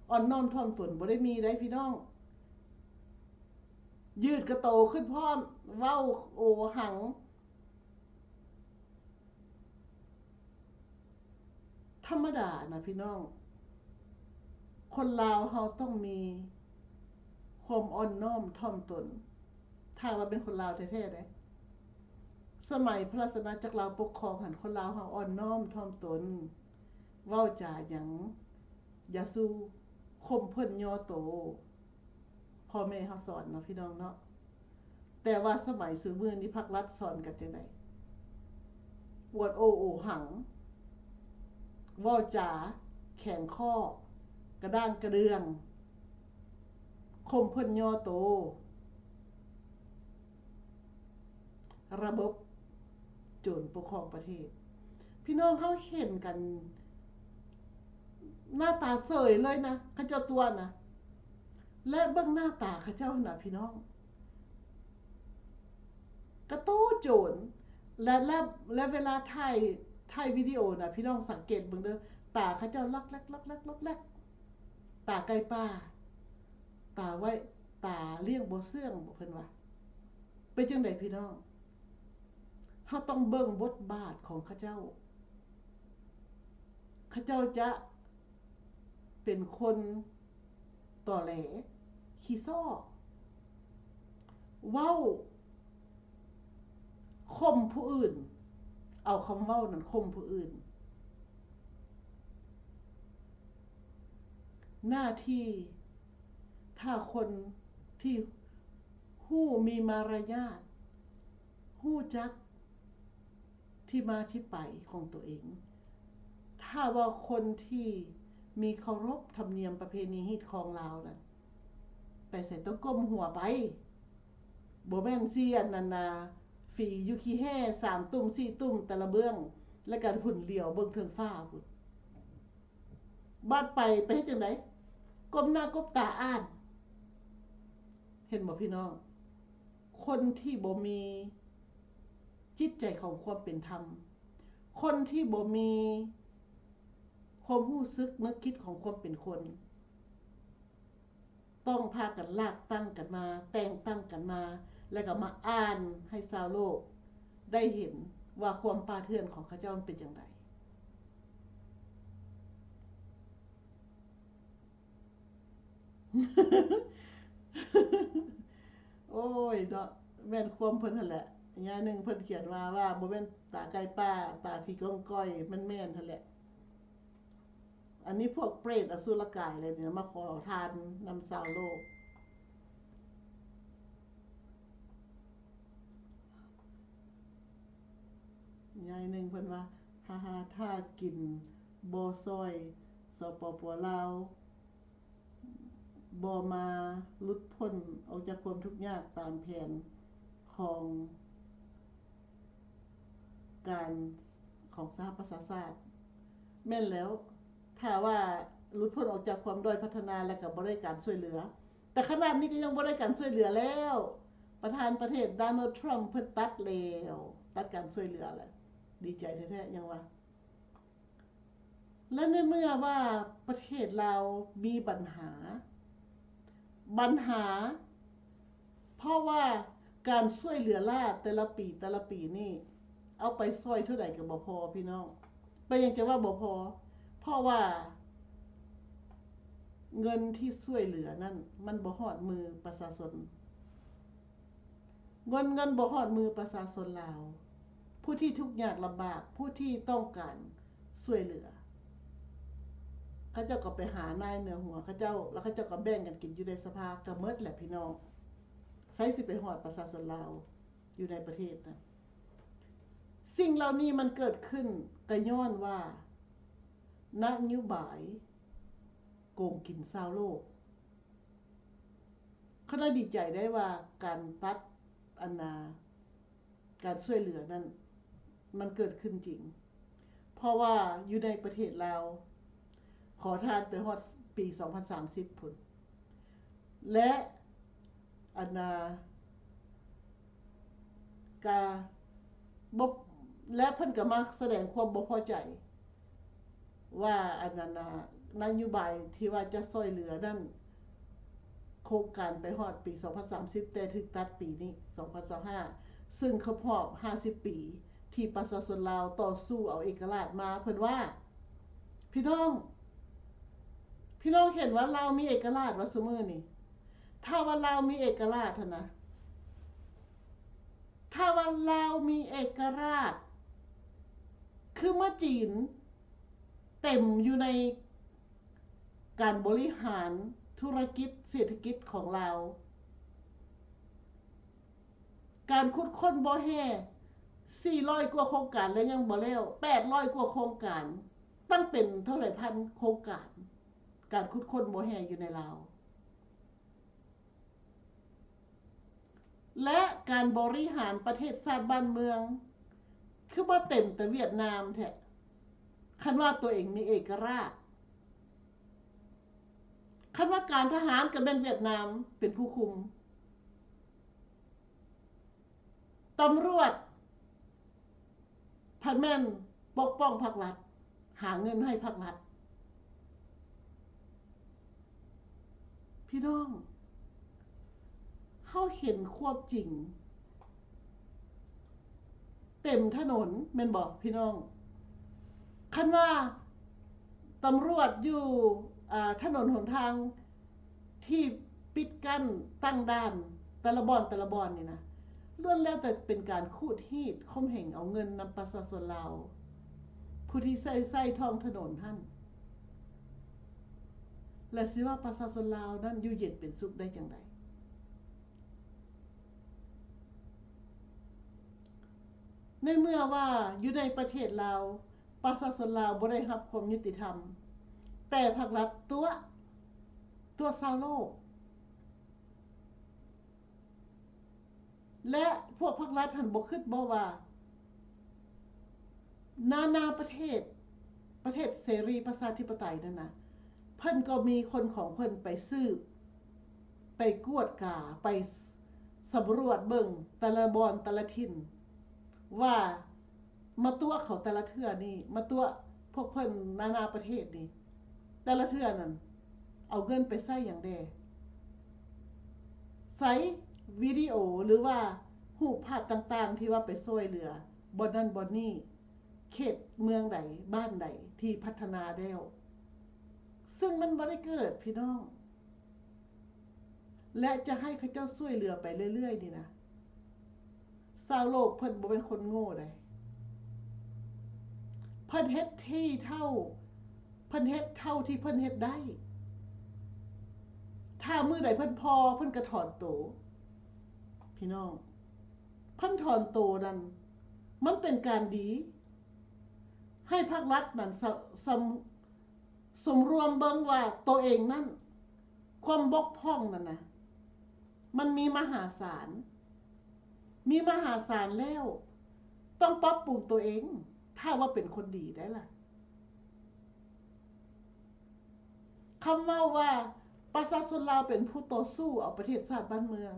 ອ່ອນນ້ອມຖ່ອມຕົນ ບໍ່ໄດ້ມີໃດ໋ພີ່ນ້ອງ. ຍືດກະໂຕຂຶ້ນພ້ອມ, ເວົ້າໂອຫັງ. ທຳມະດານະພີ່ນ້ອງ, ຄົນລາວເຮົາຕ້ອງມີຄວາມອ່ອນນ້ອມຖ່ອມຕົນ, ຖ້າວ່າເປັນຄົນລາວແທ້ໆເດ້. ສະໄໝພະລາຊະອານາຈັກລາວປົກຄອງຫັ້ນ, ຄົນລາວເຮົາອ່ອນນ້ອມຖ່ອມຕົນ, ເວົ້າຈາຫຍັງຢ່າສູ່ຂົ່ມເພິ່ນຍໍໂຕ. ພໍ່ແມ່ເຮົາສອນເນາະພີ່ນ້ອງເນາະ, ແຕ່ວ່າສະໄໝຊຸມື້ນີ້ພັກລັດສອນກັນຈັ່ງໃດ? ອວດໂອ້ໂອຫັງ, ເວົ້າຈາແຂງຂໍ້, ກະດ້າງກະເດືອງ, ຂົ່ມເພິ່ນຍໍໂຕ. ລະບົບໂຈນປົກຄອງປະເທດ. ພີ່ນ້ອງເຮົາເຫັນກັນໜ້າຕາເສີຍເລີຍນະ, ເຂົາເຈົ້າຕົວະນະ. ແລະເບິ່ງໜ້າຕາເຂົາເຈົ້າຫັ້ນນະພີ່ນ້ອງ, ກະໂຕໂຈນ. ແລະ ແລະ ແລະເວລາຖ່າຍ, ຖ່າຍວິດີໂອນະ, ພີ່ນ້ອງສັງເກດເບິ່ງເດີ, ຕາເຂົາເຈົ້າລັອກແລັກ, ລັອກແລັກ, ລັອກແລັກ, ຕາໄກ່ປ່າ, ຕາໄວ້, ຕາລ້ຽງບໍ່ເຊື່ອງ, ເພິ່ນວ່າ. ເປັນຈັ່ງໃດພີ່ນ້ອງ? ເຮົາຕ້ອງເບິ່ງບົດບາດຂອງເຂົາເຈົ້າ. ເຂົາເຈົ້າຈະເປັນຄົນຕໍແຫຼ, ຂີ້ສໍ້, ເວົ້າຂົ່ມຜູ້ອື່ນ, ເອົາຄຳເວົ້ານັ້ນຂົ່ມຜູ້ອື່ນ. ໜ້າທີ່ ຖ້າຄົນທີ່ຮູ້ມີມາລະຍາດ, ຮູ້ຈັກທີ່ມາທີ່ໄປຂອງຕົວເອງ, ຖ້າວ່າຄົນທີ່ມີເຄົາລົບທຳນຽມປະເພນີຮີດຄອງລາວນະ, ໄປໃສຕ້ອງກົ້ມຫົວໄປ. ບໍ່ແມ່ນຊິອັນນັ້ນນະ, ຝີຢູ່ຂີ້ແຮ່ສາມຕຸ່ມສີ່ຕຸ່ມແຕ່ລະເບື້ອງ, ແລ້ວກະຫຸນຫຼຽວເບິ່ງເທິງຟ້າພຸ້ນ. ບາດໄປ, ໄປເຮັດຈັ່ງໃດ? ກົ້ມໜ້າກົ້ມຕາອ່ານ. ເຫັນບໍ່ພີ່ນ້ອງ? ຄົນທີ່ບໍ່ມີຈິດໃຈຂອງຄວາມເປັນທຳ, ຄົນທີ່ບໍ່ມີຄວາມຮູ້ສຶກນຶກຄິດຂອງຄວາມເປັນຄົນ, ຕ້ອງພາກັນລາກຕັ້ງກັນມາ, ແຕ່ງຕັ້ງກັນມາ, ແລ້ວກໍມາອ່ານໃຫ້ຊາວໂລກໄດ້ເຫັນວ່າຄວາມປ່າເຖື່ອນຂອງເຂົາເຈົ້າມັນເປັນຈັ່ງໃດ. ໂອ້ຍເນາະ, ແມ່ນຄວາມເພິ່ນຫັ້ນແຫຼະ. ຍາໜຶ່ງເພິ່ນຂຽນມາວ່າ ບໍ່ແມ່ນຕາໄກ່ປ່າ, ຕາຜີກ້ອງກ້ອຍ, ມັນແມ່ນຫັ້ນແຫຼະ. ອັນນີ້ພວກເປດອະສຸລະກາຍເລີຍນີ້ ມາຂໍທານນຳຊາວໂລກ. ຍາຍໜຶ່ງເພິ່ນວ່າ ຫາ ຫາ ຖ້າກິນບໍ່ຊ່ອຍ ສປປ ລາວ ບໍ່ມາຫຼຸດພົ້ນອອກຈາກຄວາມທຸກຍາກຕາມແຜນຂອງການຂອງສະຫະປະຊາຊາດ. ແມ່ນແລ້ວ, ຖ້າວ່າຫຼຸດພົ້ນອອກຈາກຄວາມດ້ອຍພັດທະນາແລ້ວກໍບໍ່ໄດ້ການຊ່ວຍເຫຼືອ, ແຕ່ຂະໜາດນີ້ກໍຍັງບໍ່ໄດ້ການຊ່ວຍເຫຼືອແລ້ວ. ປະທານປະເທດ Donald Trump ເພິ່ນຕັດແລ້ວ, ຕັດການຊ່ວຍເຫຼືອແລ້ວ. ດີໃຈແທ້ໆ ຍັງວ່າ. ແລະ ໃນເມື່ອວ່າປະເທດລາວມີບັນຫາ, ບັນຫາ ເພາະວ່າການຊ່ວຍເຫຼືອລ້າແຕ່ລະປີ, ແຕ່ລະປີນີ້ ເອົາໄປຊ່ອຍເທົ່າໃດກໍບໍ່ພໍ ພີ່ນ້ອງ. ເປັນຫຍັງຈະວ່າບໍ່ພໍ? ເພາະວ່າເງິນທີ່ຊ່ວຍເຫຼືອນັ້ນ ມັນບໍ່ຮອດມືປະຊາຊົນ. ເງິນ, ເງິນບໍ່ຮອດມືປະຊາຊົນລາວ ຜູ້ທີ່ທຸກຍາກລຳບາກ, ຜູ້ທີ່ຕ້ອງການຊ່ວຍເຫຼືອ. ເຂົາເຈົ້າກໍໄປຫານາຍເໜືອຫົວເຂົາເຈົ້າ, ແລ້ວເຂົາເຈົ້າກໍແບ່ງກັນກິນຢູ່ໃນສະພາ, ກໍໝົດແຫຼະພີ່ນ້ອງ. ໃສຊິໄປຮອດປະຊາຊົນລາວຢູ່ໃນປະເທດນະ? ສິ່ງເຫຼົ່ານີ້ມັນເກີດຂຶ້ນກໍຍ້ອນວ່ານະໂຍບາຍໂກງກິນຊາວໂລກ. ຂ້ານ້ອຍດີໃຈໄດ້ວ່າການຕັດ ອັນນາ ການຊ່ວຍເຫຼືອນັ້ນ ມັນເກີດຂຶ້ນຈິງ, ເພາະວ່າຢູ່ໃນປະເທດລາວ ຂໍທານໄປຮອດປີສອງພັນສາມສິບພຸ້ນ ແລະ ອັນນາ ກະບໍ່ ແລະ ເພິ່ນກໍມາສະແດງຄວາມບໍ່ພໍໃຈ ວ່າອັນນັ້ນນະ ນະໂຍບາຍທີ່ວ່າຈະຊ່ອຍເຫຼືອນັ້ນ ໂຄງການໄປຮອດປີສອງພັນສາມສິບ ແຕ່ຖືກຕັດປີນີ້ ສອງພັນຊາວຫ້າ ຊຶ່ງຄົບຮອບຫ້າສິບປີ ທີ່ປະຊາຊົນລາວຕໍ່ສູ້ເອົາເອກະລາດມາ. ເພິ່ນວ່າ ພີ່ນ້ອງ ພີ່ນ້ອງເຫັນວ່າລາວມີເອກະລາດວ່າຊຸມື້ນີ້? ຖ້າວ່າລາວມີເອກະລາດຫັ້ນນະ, ຖ້າວ່າລາວມີເອກະລາດ ຄືເມື່ອຈີນເຕັມຢູ່ໃນການບໍລິຫານທຸລະກິດເສດຖະກິດຂອງລາວ, ການຂຸດຄົ້ນບໍ່ແຮ່ສີ່ຮ້ອຍກວ່າໂຄງການແລ້ວຍັງບໍ່ແລ້ວ, ແປດຮ້ອຍກວ່າໂຄງການ, ຕັ້ງເປັນເທົ່າໃດພັນໂຄງການ ການຂຸດຄົ້ນບໍ່ແຮ່ຢູ່ໃນລາວ. ແລະ ການບໍລິຫານປະເທດຊາດບ້ານເມືອງ ຄືວ່າເຕັມແຕ່ຫວຽດນາມແທ້ ຄັນວ່າຕົວເອງມີເອກະລາດ. ຄັນວ່າການທະຫານກໍແມ່ນຫວຽດນາມເປັນຜູ້ຄຸມ. ຕຳຫຼວດພັດແມ່ນປົກປ້ອງພັກລັດ, ຫາເງິນໃຫ້ພັກລັດ. ພີ່ນ້ອງ, ເຮົາເຫັນຄວາມຈິງເຕັມຖະໜົນແມ່ນບໍ່ພີ່ນ້ອງ? ຄັນວ່າຕຳຫຼວດຢູ່ ອ່າ ຖະໜົນຫົນທາງ ທີ່ປິດກັ້ນຕັ້ງດ່ານແຕ່ລະບ່ອນແຕ່ລະບ່ອນນີ້ນະ ລ້ວນແລ້ວແຕ່ເປັນການຂູດຮີດຂົ່ມເຫງເອົາເງິນນຳປະຊາຊົນລາວ ຜູ້ທີ່ໃຊ້ ໃຊ້ທ້ອງຖະໜົນຫັ້ນ ແລະ ຊິວ່າປະຊາຊົນລາວນັ້ນຢູ່ເຢັນເປັນສຸກໄດ້ຈັ່ງໃດ? ໃນເມື່ອວ່າຢູ່ໃນປະເທດລາວ ປະຊາຊົນລາວບໍ່ໄດ້ຮັບຄວາມຍຸຕິທຳ, ແຕ່ພັກລັດຕົວະ, ຕົວະຊາວໂລກ ແລະ ພວກພັກລັດຫັ້ນບໍ່ຄິດບໍ່ວ່າ ນານາປະເທດ, ປະເທດເສລີປະຊາທິປະໄຕນັ້ນນະ, ເພິ່ນກໍມີຄົນຂອງເພິ່ນໄປສືບ, ໄປກວດກາ, ໄປສຳຫຼວດເບິ່ງແຕ່ລະບ່ອນແຕ່ລະຖິ່ນ ວ່າມາຕົວະເຂົາແຕ່ລະເທື່ອນີ້, ມາຕົວະພວກເພິ່ນນານາປະເທດນີ້ ແຕ່ລະເທື່ອນັ້ນ ເອົາເງິນໄປໃຊ້ຫຍັງແດ່? ໃສວິດີໂອ ຫຼືວ່າຮູບພາບຕ່າງໆ ທີ່ວ່າໄປຊ່ວຍເຫຼືອບ່ອນນັ້ນບ່ອນນີ້, ເຂດເມືອງໃດ, ບ້ານໃດທີ່ພັດທະນາແລ້ວ? ເຊິ່ງມັນບໍ່ໄດ້ເກີດ, ພີ່ນ້ອງ. ແລະ ຈະໃຫ້ເຂົາເຈົ້າຊ່ວຍເຫຼືອໄປເລື້ອຍໆນີ້ນະ, ຊາວໂລກເພິ່ນບໍ່ແມ່ນຄົນໂງ່ໃດ. ເພິ່ນເຮັດທີ່ເທົ່າ, ເພິ່ນເຮັດເທົ່າທີ່ເພິ່ນເຮັດໄດ້. ຖ້າມື້ໃດເພິ່ນພໍ, ເພິ່ນກໍຖອນໂຕ. ພີ່ນ້ອງ, ເພິ່ນຖອນໂຕນັ້ນ ມັນເປັນການດີ. ໃຫ້ພາກລັດນັ້ນສະ ສຳ ສົມລວມເບິ່ງວ່າໂຕເອງນັ້ນ ຄວາມບົກຜ່ອງນັ້ນນະ ມັນມີມະຫາສານ ມີມະຫາສານແລ້ວ ຕ້ອງປັບປຸງໂຕເອງ ຖ້າວ່າເປັນຄົນດີໄດ້ລະ. ຄຳເວົ້າວ່າປະຊາຊົນລາວເປັນຜູ້ຕໍ່ສູ້ເອົາປະເທດຊາດບ້ານເມືອງ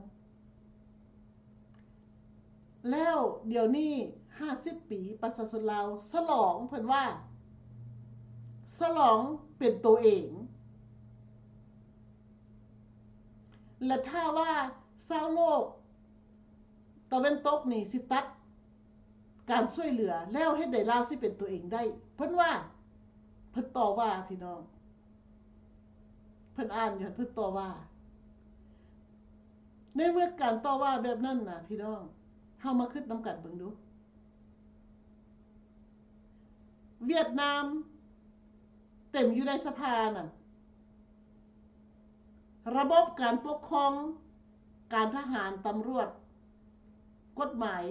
ແລ້ວດຽວນີ້ຫ້າສິບປີ ປະຊາຊົນລາວສະຫຼອງ ເພິ່ນວ່າ ສະຫຼອງເປັນໂຕເອງ ແລະ ຖ້າວ່າຊາວໂລກຕາເວັນຕົກນີ້ຊິຕັດການຊ່ວຍເຫຼືອ ແລ້ວເຮັດໃດລາວຊິເປັນໂຕເອງໄດ້? ເພິ່ນວ່າ ເພິ່ນຕໍ່ວ່າ ພີ່ນ້ອງ ເພິ່ນອ່ານຢູ່ຫັ້ນ ເພິ່ນຕໍ່ວ່າ. ໃນເມື່ອການຕໍ່ວ່າແບບນັ້ນນະ ພີ່ນ້ອງ ເຮົາມາຄິດນຳກັນເບິ່ງດູ ຫວຽດນາມເຕັມຢູ່ໃນສະພານັ້ນ ລະບົບການປົກຄອງ ການທະຫານ ຕຳຫຼວດ ກົດໝາຍ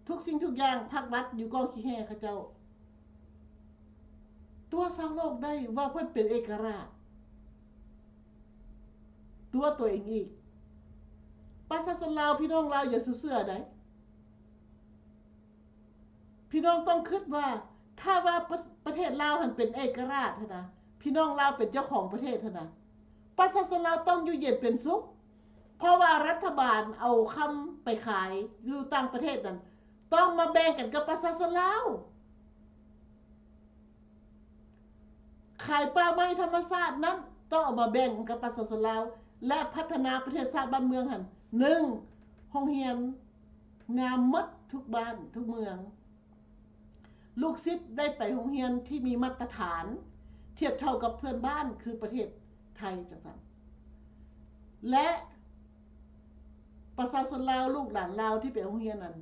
ທຸກສິ່ງທຸກຢ່າງ ພາກລັດຢູ່ກ້ອງຂີ້ແຮ່ເຂົາເຈົ້າ ຕົວະຊາວໂລກໄດ້ວ່າເພິ່ນເປັນເອກະລາດ ຕົວະຕົວເອງອີກ. ປະຊາຊົນລາວ ພີ່ນ້ອງລາວ ຢ່າສູ່ເຊື່ອໃດ. ພີ່ນ້ອງຕ້ອງຄິດວ່າ ຖ້າວ່າປະ ປະເທດລາວຫັ້ນເປັນເອກະລາດຫັ້ນນະ ພີ່ນ້ອງລາວເປັນເຈົ້າຂອງປະເທດຫັ້ນນະ ປະຊາຊົນລາວຕ້ອງຢູ່ເຢັນເປັນສຸກ ເພາະວ່າລັດຖະບານເອົາຄຳໄປຂາຍຢູ່ຕ່າງປະເທດນັ້ນ ຕ້ອງມາແບ່ງກັນກັບປະຊາຊົນລາວ. ຂາຍປ່າໄມ້ທຳມະຊາດນັ້ນ ຕ້ອງເອົາມາແບ່ງກັບປະຊາຊົນລາວ ແລະ ພັດທະນາປະເທດຊາດບ້ານເມືອງຫັ້ນ ໜຶ່ງ ໂຮງຮຽນງາມໝົດທຸກບ້ານທຸກເມືອງ ລູກສິດໄດ້ໄປໂຮງຮຽນທີ່ມີມາດຕະຖານທຽບເທົ່າກັບເພື່ອນບ້ານ ຄືປະເທດໄທ ຈັ່ງຊັ້ນ ແລະ ປະຊາຊົນລາວ ລູກຫຼານລາວທີ່ໄປໂຮງຮຽນນັ້ນ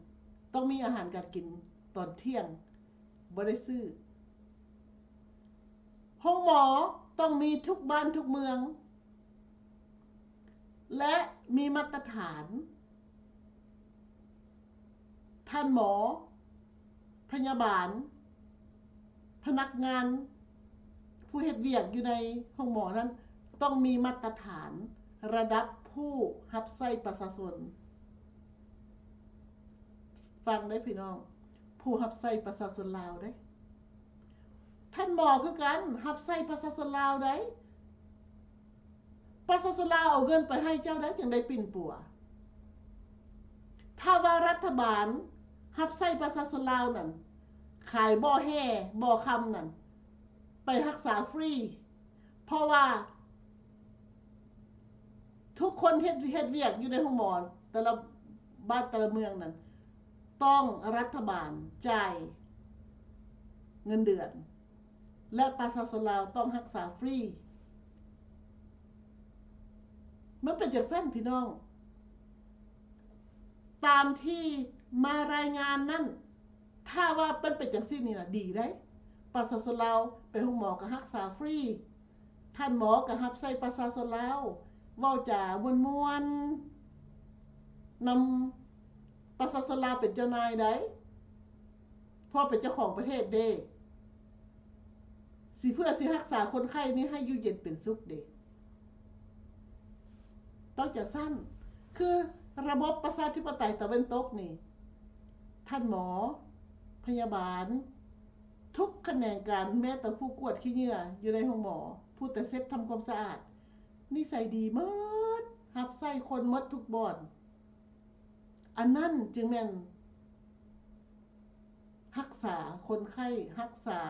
ຕ້ອງມີອາຫານການກິນຕອນທ່ຽງ ບໍ່ໄດ້ຊື້. ໂຮງໝໍຕ້ອງມີທຸກບ້ານທຸກເມືອງ ແລະ ມີມາດຕະຖານ. ທ່ານໝໍ, ພະຍາບານ, ພະນັກງານ, ຜູ້ເຮັດວຽກຢູ່ໃນໂຮງໝໍນັ້ນ ຕ້ອງມີມາດຕະຖານລະດັບຜູ້ຮັບໃຊ້ປະຊາຊົນ. ຟັງເດີ້ພີ່ນ້ອງ, ຜູ້ຮັບໃຊ້ປະຊາຊົນລາວເດ້. ທ່ານໝໍຄືກັນ, ຮັບໃຊ້ປະຊາຊົນລາວໃດ. ປະຊາຊົນລາວເອົາເງິນໄປໃຫ້ເຈົ້າໃດ ຈຶ່ງໄດ້ປິ່ນປົວ. ຖ້າວ່າລັດຖະບານຮັບໃຊ້ປະຊາຊົນລາວນັ້ນ ຂາຍບໍ່ແຮ່ ບໍ່ຄຳນັ້ນ ໄປຮັກສາຟຣີ. ເພາະວ່າທຸກຄົນເຮັດ ເຮັດວຽກຢູ່ໃນໂຮງໝໍແຕ່ລະບ້ານແຕ່ລະເມືອງນັ້ນ ຕ້ອງລັດຖະບານຈ່າຍເງິນເດືອນ ແລະ ປະຊາຊົນລາວຕ້ອງຮັກສາຟຣີ. ມັນເປັນຈັ່ງຊັ້ນພີ່ນ້ອງ, ຕາມທີ່ມາລາຍງານນັ້ນ ຖ້າວ່າມັນເປັນຈັ່ງຊີ້ນີ້ນະ ດີໃດ໋. ປະຊາຊົນລາວໄປໂຮງໝໍກໍຮັກສາຟຣີ, ທ່ານໝໍກໍຮັບໃຊ້ປະຊາຊົນລາວ, ເວົ້າຈາມ່ວນໆນຳປະຊາຊົນລາວເປັນເຈົ້ານາຍໃດ໋, ເພາະເປັນເຈົ້າຂອງປະເທດເດ້. ຊິເພື່ອຊິຮັກສາຄົນໄຂ້ນີ້ໃຫ້ຢູ່ເຢັນເປັນສຸກເດ້. ຕ້ອງຈັ່ງຊັ້ນ, ຄືລະບົບປະຊາທິປະໄຕຕາເວັນຕົກນີ້, ທ່ານໝໍ, ພະຍາບານ, ທຸກຂະແໜງການ, ແມ້ແຕ່ຜູ້ກວດຂີ້ເຫຍື້ອຢູ່ໃນໂຮງໝໍ, ຜູ້ແຕ່ເຊັດທຳຄວາມສະອາດ, ນິໄສດີໝົດ, ຮັບໃຊ້ຄົນໝົດທຸກບ່ອນ. ອັນນັ້ນຈຶ່ງແມ່ນຮັກສາຄົນໄຂ້, ຮັກສາ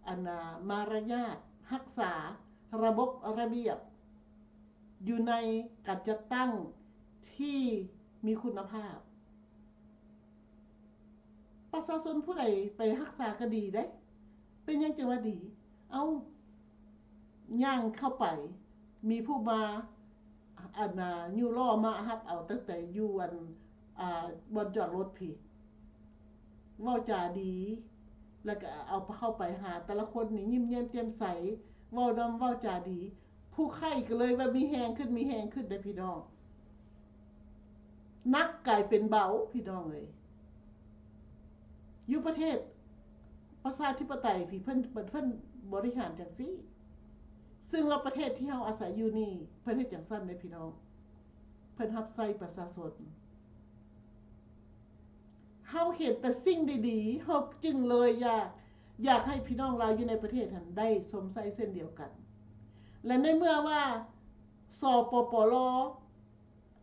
ອັນນ່າ ມາລະຍາດ, ຮັກສາລະບົບລະບຽບຢູ່ໃນການຈັດຕັ້ງທີ່ມີຄຸນນະພາບ. ປະຊາຊົນຜູ້ໃດໄປຮັກສາກໍດີເດ້. ເປັນຫຍັງຈຶ່ງວ່າດີ? ເອົ້າ, ຍ່າງເຂົ້າໄປ ມີຜູ້ມາ ອັນນ່າ ຍູ້ລໍ້ມາຮັບເອົາຕັ້ງແຕ່ຢູ່ ອັນ ອ່າ ບ່ອນຈອດລົດພີ້ ເວົ້າຈາດີ ແລ້ວກໍເອົາເຂົ້າໄປຫາແຕ່ລະຄົນນີ້ ຍິ້ມແຍ້ມແຈ່ມໃສ ເວົ້ານຳ ເວົ້າຈາດີ. ຜູ້ໄຂ້ກໍເລີຍວ່າມີແຮງຂຶ້ນ ມີແຮງຂຶ້ນເດ້ພີ່ນ້ອງ, ໜັກກາຍເປັນເບົາພີ່ນ້ອງເອີຍ. ຢູ່ປະເທດ ປະຊາທິປະໄຕພີ້ ເພິ່ນ ເພິ່ນ ເພິ່ນບໍລິຫານຈັ່ງຊີ້ ຊຶ່ງວ່າປະເທດທີ່ເຮົາອາໄສຢູ່ນີ້ ເພິ່ນເຮັດຈັ່ງຊັ້ນເດ້ພີ່ນ້ອງ ເພິ່ນຮັບໃຊ້ປະຊາຊົນ. ເຮົາເຫັນແຕ່ສິ່ງດີໆ ເຮົາຈຶ່ງເລີຍຢາກ ຢາກໃຫ້ພີ່ນ້ອງລາວຢູ່ໃນປະເທດຫັ້ນໄດ້ຊົມໃຊ້ເຊັ່ນດຽວກັນ ແລະ ໃນເມື່ອວ່າ ສປປລ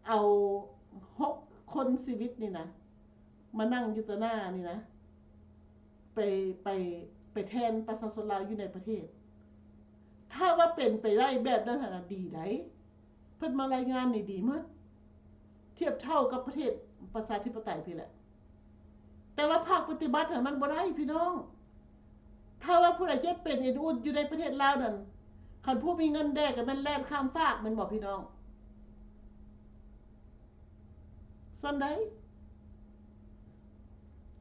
ເອົາຫົກຄົນຊີວິດນີ້ນະ ມານັ່ງຢູ່ຕໍ່ໜ້ານີ້ນະ ໄປ ໄປ ໄປແທນປະຊາຊົນລາວຢູ່ໃນປະເທດ. ຖ້າວ່າເປັນໄປໄດ້ແບບນັ້ນຫັ້ນນະ ດີໃດ໋ ເພິ່ນມາລາຍງານນີ້ດີໝົດ ທຽບເທົ່າກັບປະເທດປະຊາທິປະໄຕພີ້ແຫຼະ. ແຕ່ວ່າພາກປະຕິບັດຫັ້ນມັນບໍ່ໄດ້ພີ່ນ້ອງ. ຖ້າວ່າຜູ້ໃດເຈັບເປັນເອັນອຸດຢູ່ໃນປະເທດລາວນັ້ນ ຄັນຜູ້ມີເງິນແດ່ກໍແມ່ນແລ່ນຂ້າມຟາກແມ່ນບໍ່ພີ່ນ້ອງ? ຊັ້ນໃດ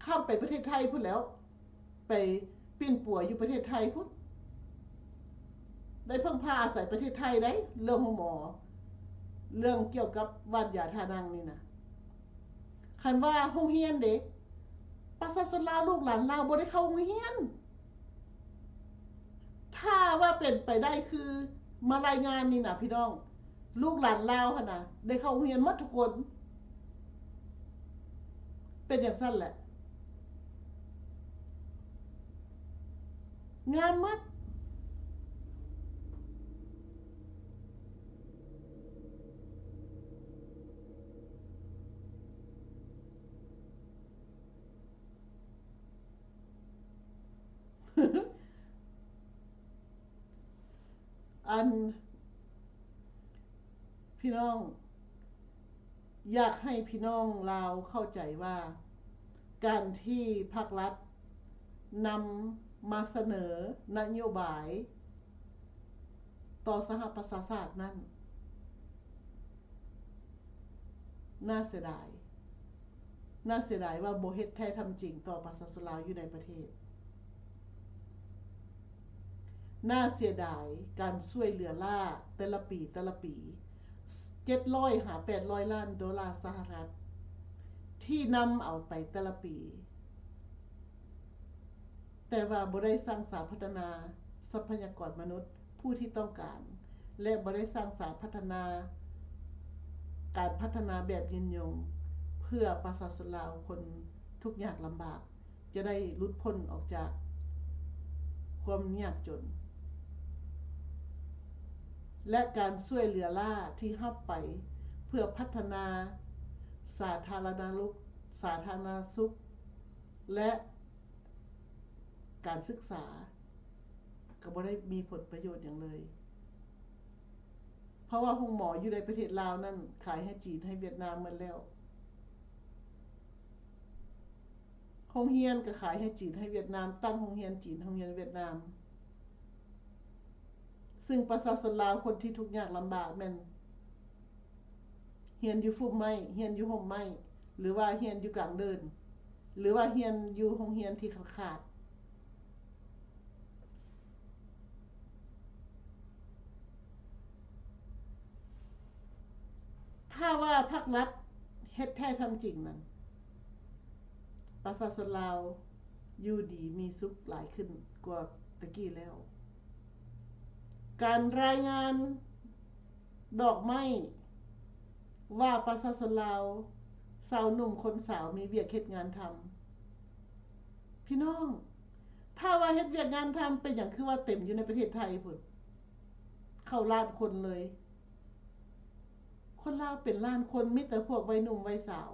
ຂ້າມໄປປະເທດໄທພຸ້ນແລ້ວ ໄປປິ່ນປົວຢູ່ປະເທດໄທພຸ້ນ ໄດ້ເພິ່ງພາອາໄສປະເທດໄທໃດ໋ ເລື່ອງໂຮງໝໍ ເລື່ອງກ່ຽວກັບຫວ່ານຢາທານັງນີ້ນະ. ຄັນວ່າໂຮງຮຽນເດ ປະຊາຊົນລາວ ລູກຫຼານລາວບໍ່ໄດ້ເຂົ້າໂຮງຮຽນ. ຖ້າວ່າເປັນໄປໄດ້ຄືມາລາຍງານນີ້ນະພີ່ນ້ອງ ລູກຫຼານລາວຫັ້ນນະ ໄດ້ເຂົ້າໂຮງຮຽນໝົດທຸກຄົນ ເປັນຈັ່ງຊັ້ນແຫຼະ ງາມໝົດ. ອັນ ພີ່ນ້ອງ ຢາກໃຫ້ພີ່ນ້ອງລາວເຂົ້າໃຈວ່າ ການທີ່ພັກລັດນຳມາສະເໜີນະໂຍບາຍຕໍ່ສະຫະປະຊາຊາດນັ້ນ ໜ້າເສຍດາຍ, ໜ້າເສຍດາຍວ່າບໍ່ເຮັດແທ້ທຳຈິງຕໍ່ປະຊາຊົນລາວຢູ່ໃນປະເທດ. ໜ້າເສຍດາຍການຊ່ວຍເຫຼືອລ້າແຕ່ລະປີ, ແຕ່ລະປີ ເຈັດຮ້ອຍຫາແປດຮ້ອຍລ້ານໂດລາສະຫະລັດ ທີ່ນຳເອົາໄປແຕ່ລະປີ. ແຕ່ວ່າບໍ່ໄດ້ສ້າງສາພັດທະນາຊັບພະຍາກອນມະນຸດຜູ້ທີ່ຕ້ອງການ ແລະ ບໍ່ໄດ້ສ້າງສາພັດທະນາ ການພັດທະນາແບບຍືນຍົງ ເພື່ອປະຊາຊົນລາວຄົນທຸກຍາກລຳບາກຈະໄດ້ຫຼຸດພົ້ນອອກຈາກຄວາມຍາກຈົນ ແລະ ການຊ່ວຍເຫຼືອລ້າທີ່ຮັບໄປເພື່ອພັດທະນາສາທາລະນະລຸກ, ສາທາລະນະສຸກ ແລະ ການສຶກສາກໍບໍ່ໄດ້ມີຜົນປະໂຫຍດຫຍັງເລີຍ ເພາະວ່າໂຮງໝໍຢູ່ໃນປະເທດລາວນັ້ນຂາຍໃຫ້ຈີນ ໃຫ້ຫວຽດນາມໝົດແລ້ວ, ໂຮງຮຽນກໍຂາຍໃຫ້ຈີນ ໃຫ້ຫວຽດນາມ, ຕັ້ງໂຮງຮຽນຈີນ ໂຮງຮຽນຫວຽດນາມ. ຊຶ່ງປະຊາຊົນລາວຄົນທີ່ທຸກຍາກລຳບາກແມ່ນຮຽນຢູ່ຟຸ່ມໄມ້, ຮຽນຢູ່ຮົ່ມໄມ້ ຫຼືວ່າຮຽນຢູ່ກາງເດີ່ນ ຫຼືວ່າຮຽນຢູ່ໂຮງຮຽນທີ່ຂາດໆ. ຖ້າວ່າພັກລັດເຮັດແທ້ທຳຈິງນັ້ນ ປະຊາຊົນລາວຢູ່ດີມີສຸກຫຼາຍຂຶ້ນກວ່າແຕ່ກີ້ແລ້ວ. ການລາຍງານດອກໄມ້ວ່າປະຊາຊົນລາວ ຊາວໜຸ່ມຄົນສາວມີວຽກເຮັດງານທຳ. ພີ່ນ້ອງ, ຖ້າວ່າເຮັດວຽກງານທຳ ເປັນຫຍັງຄືວ່າເຕັມຢູ່ໃນປະເທດໄທພຸ້ນ ເຂົ້າລ້ານຄົນເລີຍ. ຄົນລາວເປັນລ້ານຄົນ ມີແຕ່ພວກໄວໜຸ່ມໄວສາວ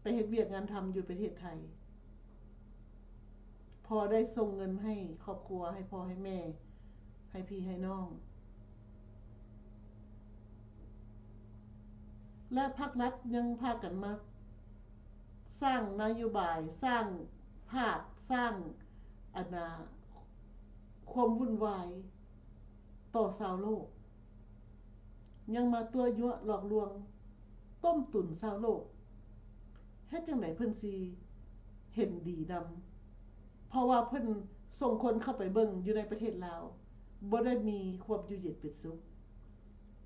ໄປເຮັດວຽກງານທຳຢູ່ປະເທດໄທ ພໍໄດ້ສົ່ງເງິນໃຫ້ຄອບຄົວ ໃຫ້ພໍ່ໃຫ້ແມ່ ໃຫ້ພີ່ໃຫ້ນ້ອງ ແລະ ພັກລັດຍັງພາກັນມາສ້າງນະໂຍບາຍ, ສ້າງພາບ, ສ້າງ ອັນນ່າ ຄວາມວຸ່ນວາຍ ຕໍ່ຊາວໂລກ, ຍັງມາຕົວະຍົວະຫຼອກລວງ ຕົ້ມຕຸນຊາວໂລກ. ເຮັດຈັ່ງໃດເພິ່ນຊິເຫັນດີນຳ? ເພາະວ່າເພິ່ນສົ່ງຄົນເຂົ້າໄປເບິ່ງຢູ່ໃນປະເທດລາວ ບໍ່ໄດ້ມີຄວາມຢູ່ເຢັນເປັນສຸກ.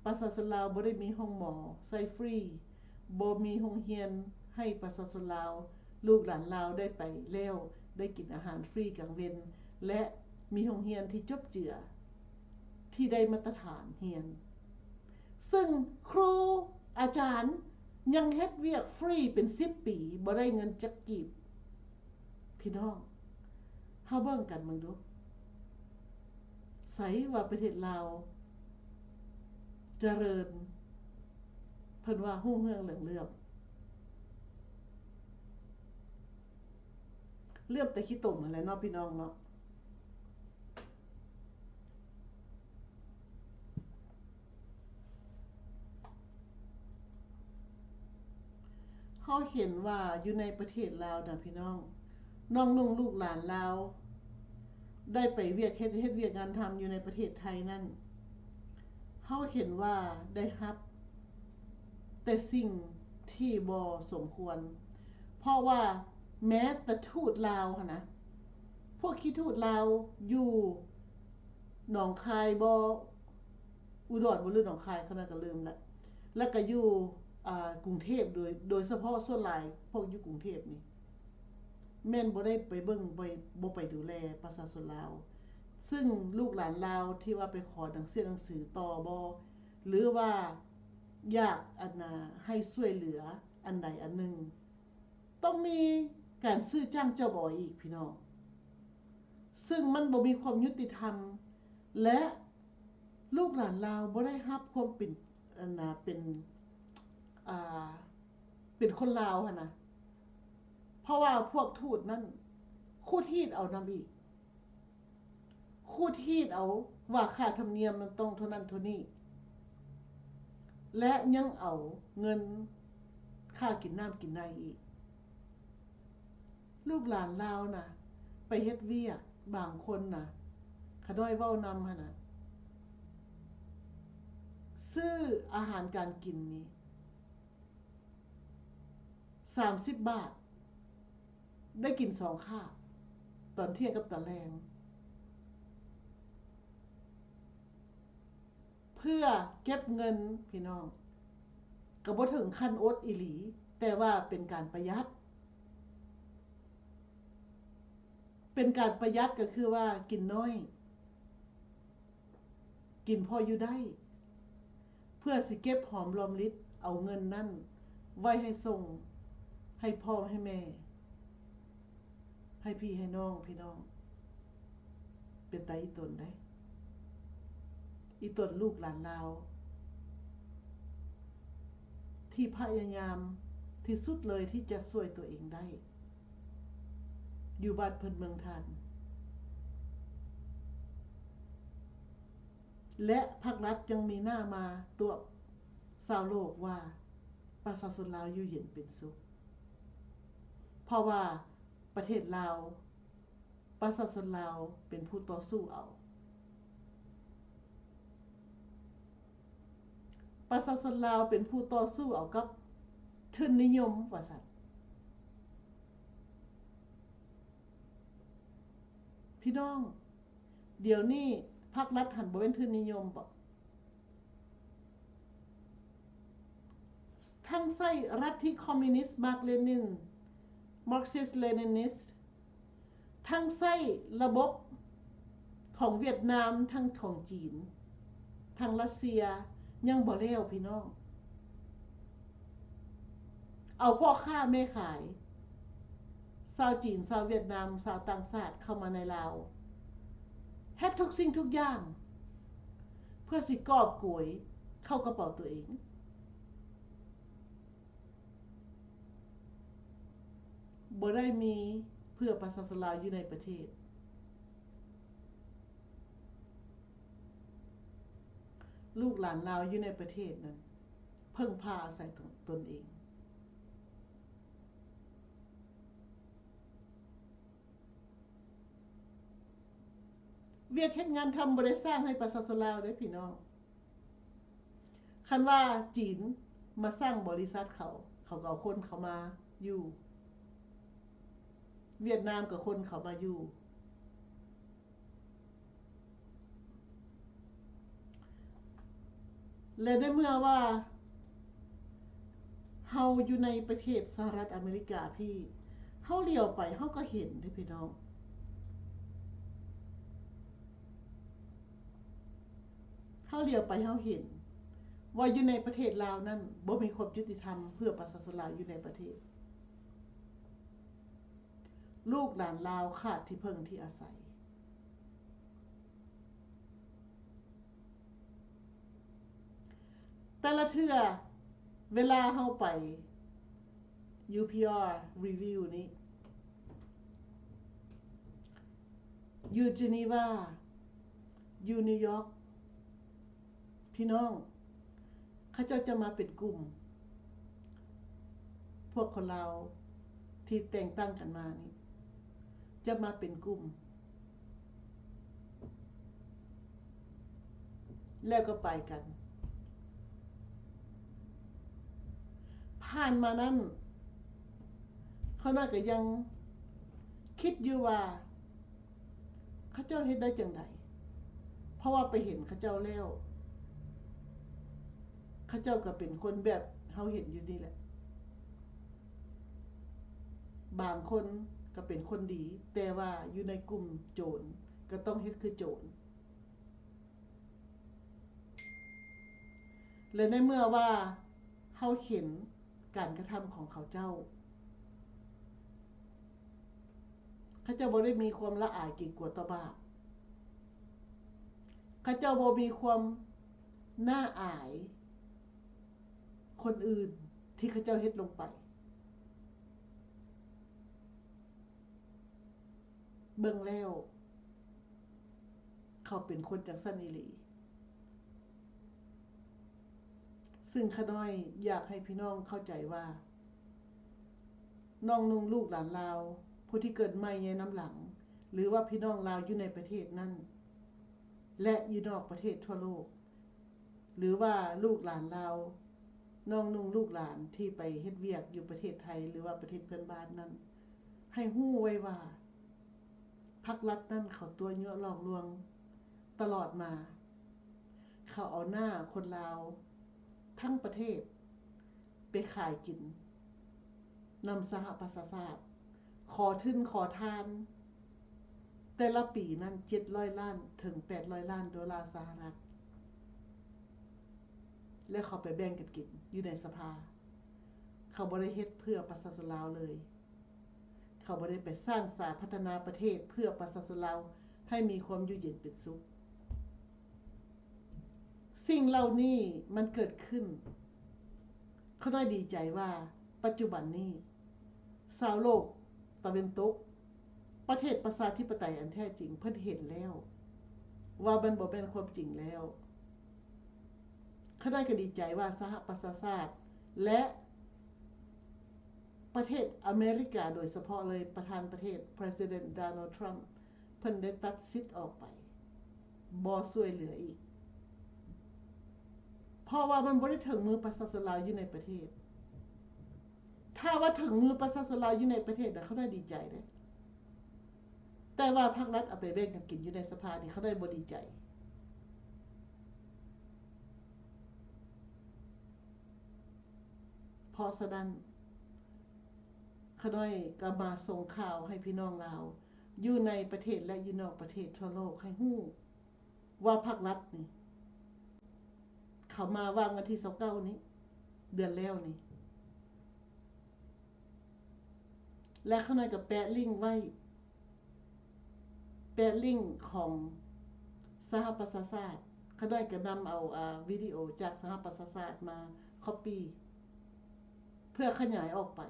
ປະຊາຊົນລາວບໍ່ໄດ້ມີໂຮງໝໍໃຊ້ຟຣີ, ບໍ່ມີໂຮງຮຽນໃຫ້ປະຊາຊົນລາວ ລູກຫຼານລາວໄດ້ໄປແລ້ວ ໄດ້ກິນອາຫານຟຣີກາງເວັນ ແລະ ມີໂຮງຮຽນທີ່ຈົບເຈືອ ທີ່ໄດ້ມາດຕະຖານຮຽນ. ເຊິ່ງຄູອາຈານຍັງເຮັດວຽກຟຣີເປັນສິບປີ ບໍ່ໄດ້ເງິນຈັກກີບ. ພີ່ນ້ອງ ເຮົາເບິ່ງກັນເບິ່ງດູ ໃສວ່າປະເທດລາວຈະເລີນ ເພິ່ນວ່າຮຸ່ງເຮືອງເຫຼືອງເຫຼື້ອມ ເຫຼື້ອມແຕ່ຂີ້ຕົມຫັ້ນແຫຼະເນາະ ພີ່ນ້ອງເນາະ. ເຮົາເຫັນວ່າຢູ່ໃນປະເທດລາວນະພີ່ນ້ອງ ນ້ອງນຸ່ງລູກຫຼານລາວ ໄດ້ໄປວຽກເຮັດ ເຮັດວຽກງານທຳຢູ່ໃນປະເທດໄທນັ້ນ ເຮົາເຫັນວ່າໄດ້ຮັບແຕ່ສິ່ງທີ່ບໍ່ສົມຄວນ ເພາະວ່າແມ້ແຕ່ທູດລາວຫັ້ນນະ ພວກຂີ້ທູດລາວຢູ່ໜອງຄາຍບໍ ອຸດອນບໍ ຫຼື ໜອງຄາຍ ຂ້ານ້ອຍກໍລືມລະ ແລ້ວກໍຢູ່ ອ່າ ກຸງເທບ ໂດຍ ໂດຍສະເພາະສ່ວນຫຼາຍພວກຢູ່ກຸງເທບນີ້ ແມ່ນບໍ່ໄດ້ໄປເບິ່ງ ບໍ່ ບໍ່ໄປດູແລປະຊາຊົນລາວ ເຊິ່ງລູກຫຼານລາວທີ່ວ່າໄປຂໍໜັງສື ໜັງສືຕໍ່ບໍ ຫຼືວ່າຢາກ ອັນນ່າ ໃຫ້ຊ່ວຍເຫຼືອອັນໃດອັນໜຶ່ງ ຕ້ອງມີການຊື້ຈ້າງຈອບອອີກ ພີ່ນ້ອງ ເຊິ່ງມັນບໍ່ມີຄວາມຍຸຕິທຳ ແລະ ລູກຫຼານລາວບໍ່ໄດ້ຮັບຄວາມເປັນ ອັນນ່າ ເປັນ ອ່າ ເປັນຄົນລາວຫັ້ນນະ ເພາະວ່າພວກທູດນັ້ນຂູດຮີດເອົານຳອີກ ຂູດຮີດເອົາວ່າຄ່າທຳນຽມມັນຕ້ອງເທົ່ານັ້ນເທົ່ານີ້ ແລະ ຍັງເອົາເງິນຄ່າກິນນ້ຳກິນໃນອີກ. ລູກຫຼານລາວນະ ໄປເຮັດວຽກ ບາງຄົນນະ ຂະນ້ອຍເວົ້ານຳຫັ້ນນະ ຊື້ອາຫານການກິນນີ້ ສາມສິບບາດ ໄດ້ກິນສອງຄາບ ຕອນທ່ຽງກັບຕອນແລງ ເພື່ອເກັບເງິນ ພີ່ນ້ອງ ກໍບໍ່ເຖິງຂັ້ນອົດອີ່ຫຼີ ແຕ່ວ່າເປັນການປະຢັດ ເປັນການປະຢັດ ກໍຄືວ່າກິນໜ້ອຍ ກິນພໍຢູ່ໄດ້ ເພື່ອຊິເກັບຫອມລອມລິດເອົາເງິນນັ້ນໄວ້ໃຫ້ສົ່ງໃຫ້ພໍ່ໃຫ້ແມ່ ໃຫ້ພີ່ໃຫ້ນ້ອງ ພີ່ນ້ອງ ເປັນຕາອີ່ຕົນເດ້ ອີ່ຕົນລູກຫຼານລາວ ທີ່ພະຍາຍາມທີ່ສຸດເລີຍທີ່ຈະຊ່ວຍຕົວເອງໄດ້ ຢູ່ບ້ານເພິ່ນເມືອງທ່ານ ແລະ ພາກລັດຍັງມີໜ້າມາຕົວະຊາວໂລກວ່າປະຊາຊົນລາວຢູ່ເຢັນເປັນສຸກ ເພາະວ່າປະເທດລາວ ປະຊາຊົນລາວເປັນຜູ້ຕໍ່ສູ້ເອົາ ປະຊາຊົນລາວເປັນຜູ້ຕໍ່ສູ້ເອົາກັບທຶນນິຍົມ ວ່າຊັ້ນ. ພີ່ນ້ອງ, ດຽວນີ້ພັກລັດຫັ້ນບໍ່ແມ່ນທຶນນິຍົມບໍ? ທັງໃຊ້ລັດທິຄອມມິວນິດ ມາກເລນິນ Marxist Leninist ທັງໃຊ້ລະບົບຂອງຫວຽດນາມ ທັງຂອງຈີນ ທັງຣັດເຊຍ ຍັງບໍ່ແລ້ວພີ່ນ້ອງ. ເອົາພໍ່ຄ້າແມ່ຂາຍ ຊາວຈີນ ຊາວຫວຽດນາມ ຊາວຕ່າງຊາດເຂົ້າມາໃນລາວ ເຮັດທຸກສິ່ງທຸກຢ່າງ ເພື່ອຊິກອບໂກຍເຂົ້າກະເປົາຕົວເອງ. ບໍ່ໄດ້ມີເພື່ອປະຊາຊົນລາວຢູ່ໃນປະເທດ. ລູກຫຼານລາວຢູ່ໃນປະເທດນັ້ນ ເພິ່ງພາອາໄສຕົນເອງ. ວຽກເຮັດງານທຳບໍ່ໄດ້ສ້າງໃຫ້ປະຊາຊົນລາວເດ້ພີ່ນ້ອງ. ຄັນວ່າຈີນມາສ້າງບໍລິສັດເຂົາ, ເຂົາກໍເອົາຄົນເຂົ້າມາຢູ່, ຫວຽດນາມກໍຄົນເຂົ້າມາຢູ່. ແລະ ໃນເມື່ອວ່າເຮົາຢູ່ໃນປະເທດສະຫະລັດອາເມລິກາພີ້, ເຮົາຫຼຽວໄປເຮົາກໍເຫັນເດ້ພີ່ນ້ອງ, ເຮົາຫຼຽວໄປເຮົາເຫັນວ່າຢູ່ໃນປະເທດລາວນັ້ນບໍ່ມີຄວາມຍຸຕິທຳເພື່ອປະຊາຊົນລາວຢູ່ໃນປະເທດ. ລູກຫຼານລາວຂາດທີ່ເພິ່ງທີ່ອາໄສ. ແຕ່ລະເທື່ອເວລາເຮົາໄປ UPR Review ນີ້ ຢູ່ Geneva ຢູ່ New York ພີ່ນ້ອງ ເຂົາເຈົ້າຈະມາເປັນກຸ່ມ, ພວກຄົນລາວທີ່ແຕ່ງຕັ້ງກັນມານີ້ ຈະມາເປັນກຸ່ມ ແລ້ວກໍໄປກັນ. ຜ່ານມານັ້ນ ຂ້ານ້ອຍກໍຍັງຄິດຢູ່ວ່າ ເຂົາເຈົ້າເຮັດໄດ້ຈັ່ງໃດ? ເພາະວ່າໄປເຫັນເຂົາເຈົ້າແລ້ວ ເຂົາເຈົ້າກໍເປັນຄົນແບບເຮົາເຫັນຢູ່ນີ້ແຫຼະ. ບາງຄົນກໍເປັນຄົນດີ, ແຕ່ວ່າຢູ່ໃນກຸ່ມໂຈນກໍຕ້ອງເຮັດຄືໂຈນ. ແລະ ໃນເມື່ອວ່າເຮົາເຫັນການກະທຳຂອງເຂົາເຈົ້າ, ເຂົາເຈົ້າບໍ່ໄດ້ມີຄວາມລະອາຍເກງກົວຕໍ່ບາບ, ເຂົາເຈົ້າບໍ່ມີຄວາມໜ້າອາຍຄົນອື່ນທີ່ເຂົາເຈົ້າເຮັດລົງໄປ. ເບິ່ງແລ້ວ ເຂົາເປັນຄົນຈັ່ງຊັ້ນອີ່ຫຼີ. ຊຶ່ງຂ້ານ້ອຍຢາກໃຫ້ພີ່ນ້ອງເຂົ້າໃຈວ່າ ນ້ອງນຸ່ງລູກຫຼານລາວ ຜູ້ທີ່ເກີດໃໝ່ໃນນຳຫຼັງ ຫຼືວ່າພີ່ນ້ອງລາວຢູ່ໃນປະເທດນັ້ນ ແລະ ຢູ່ນອກປະເທດທົ່ວໂລກ ຫຼືວ່າລູກຫຼານລາວ ນ້ອງນຸ່ງລູກຫຼານທີ່ໄປເຮັດວຽກຢູ່ປະເທດໄທ ຫຼືວ່າປະເທດເພື່ອນບ້ານນັ້ນ ໃຫ້ຮູ້ໄວ້ວ່າ ພັກລັດນັ້ນເຂົາຕົວະຍົວະຫຼອກລວງຕະຫຼອດມາ. ເຂົາເອົາໜ້າຄົນລາວທັງປະເທດໄປຂາຍກິນນຳສະຫະປະຊາຊາດ, ຂໍທຶນຂໍທານ ແຕ່ລະປີນັ້ນເຈັດຮ້ອຍລ້ານເຖິງແປດຮ້ອຍລ້ານໂດລາສະຫະລັດ ແລະ ເຂົາໄປແບ່ງກັນກິນຢູ່ໃນສະພາ. ເຂົາບໍ່ໄດ້ເຮັດເພື່ອປະຊາຊົນລາວເລີຍ. ເຂົາບໍ່ໄດ້ໄປສ້າງສາພັດທະນາປະເທດເພື່ອປະຊາຊົນລາວໃຫ້ມີຄວາມຢູ່ເຢັນເປັນສຸກ. ສິ່ງເຫຼົ່ານີ້ມັນເກີດຂຶ້ນ. ຂ້ານ້ອຍດີໃຈວ່າປັດຈຸບັນນີ້ ຊາວໂລກຕາເວັນຕົກ, ປະເທດປະຊາທິປະໄຕອັນແທ້ຈິງ ເພິ່ນເຫັນແລ້ວວ່າມັນບໍ່ແມ່ນຄວາມຈິງແລ້ວ. ຂ້ານ້ອຍກໍດີໃຈວ່າສະຫະປະຊາຊາດ ແລະ ປະເທດອາເມລິກາໂດຍສະເພາະເລີຍ, ປະທານປະເທດ President Donald Trump ເພິ່ນໄດ້ຕັດສິດອອກໄປ, ບໍ່ຊ່ວຍເຫຼືອອີກ, ເພາະວ່າມັນບໍ່ໄດ້ເຖິງມືປະຊາຊົນລາວຢູ່ໃນປະເທດ. ຖ້າວ່າເຖິງມືປະຊາຊົນລາວຢູ່ໃນປະເທດນະ ເຂົາໄດ້ດີໃຈເດ້, ແຕ່ວ່າພັກລັດເອົາໄປແບ່ງກັນກິນຢູ່ໃນສະພານີ້ ເຂົາໄດ້ບໍ່ດີໃຈ. ເພາະສະນັ້ນ ຂ້ານ້ອຍກໍມາສົ່ງຂ່າວໃຫ້ພີ່ນ້ອງລາວຢູ່ໃນປະເທດ ແລະ ຢູ່ນອກປະເທດທົ່ວໂລກໃຫ້ຮູ້ວ່າພັກລັດນີ້ ເຂົາມາຫວ່າງວັນທີຊາວເກົ້ານີ້ ເດືອນແລ້ວນີ້ ແລະ ຂ້ານ້ອຍກໍແປະລິ້ງໄວ້ ແປະລິ້ງຂອງສະຫະປະຊາຊາດ. ຂ້ານ້ອຍກໍນຳເອົາ ອາ ວິດີໂອຈາກສະຫະປະຊາຊາດມາກັອບປີ້ ເພື່ອຂະຫຍາຍອອກໄປ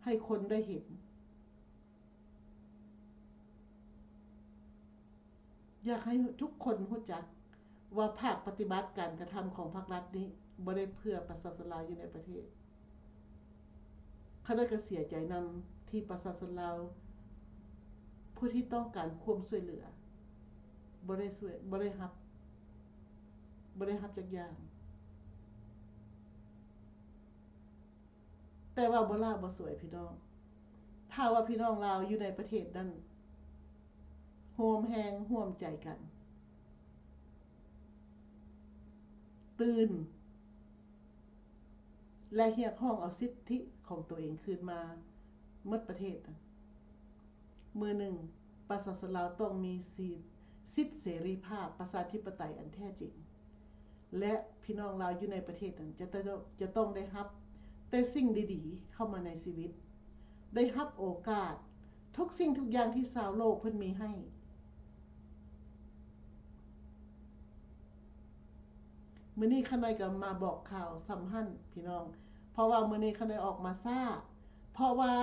ໃຫ້ຄົນໄດ້ເຫັນ. ຢາກໃຫ້ທຸກຄົນຮູ້ຈັກວ່າພາກປະຕິບັດການກະທຳຂອງພັກລັດນີ້ບໍ່ໄດ້ເພື່ອປະຊາຊົນລາວຢູ່ໃນປະເທດ. ຂ້ານ້ອຍກໍເສຍໃຈນຳທີ່ປະຊາຊົນລາວຜູ້ທີ່ຕ້ອງການຄວາມຊ່ວຍເຫຼືອບໍ່ໄດ້ຊ່ວຍ, ບໍ່ໄດ້ຮັບ, ບໍ່ໄດ້ຮັບຈັກຢ່າງ. ແຕ່ວ່າບໍ່ຫຼ້າບໍ່ສວຍພີ່ນ້ອງ, ຖ້າວ່າພີ່ນ້ອງລາວຢູ່ໃນປະເທດນັ້ນຮ່ວມແຮງຮ່ວມໃຈກັນ ຕື່ນ ແລະ ຮຽກຮ້ອງເອົາສິດທິຂອງໂຕເອງຄືນມາ ໝົດປະເທດນະ ມື້ໜຶ່ງປະຊາຊົນລາວຕ້ອງມີສິດ ສິດເສລີພາບປະຊາທິປະໄຕອັນແທ້ຈິງ ແລະ ພີ່ນ້ອງລາວຢູ່ໃນປະເທດນັ້ນຈະຕ້ອງ ຈະຕ້ອງໄດ້ຮັບແຕ່ສິ່ງດີໆເຂົ້າມາໃນຊີວິດ, ໄດ້ຮັບໂອກາດທຸກສິ່ງທຸກຢ່າງທີ່ຊາວໂລກເພິ່ນມີໃຫ້. ມື້ນີ້ຂ້ານ້ອຍກໍມາບອກຂ່າວສ່ຳຫັ້ນພີ່ນ້ອງ, ເພາະວ່າມື້ນີ້ຂ້ານ້ອຍອອກມາຊ້າ ເພາະວ່າ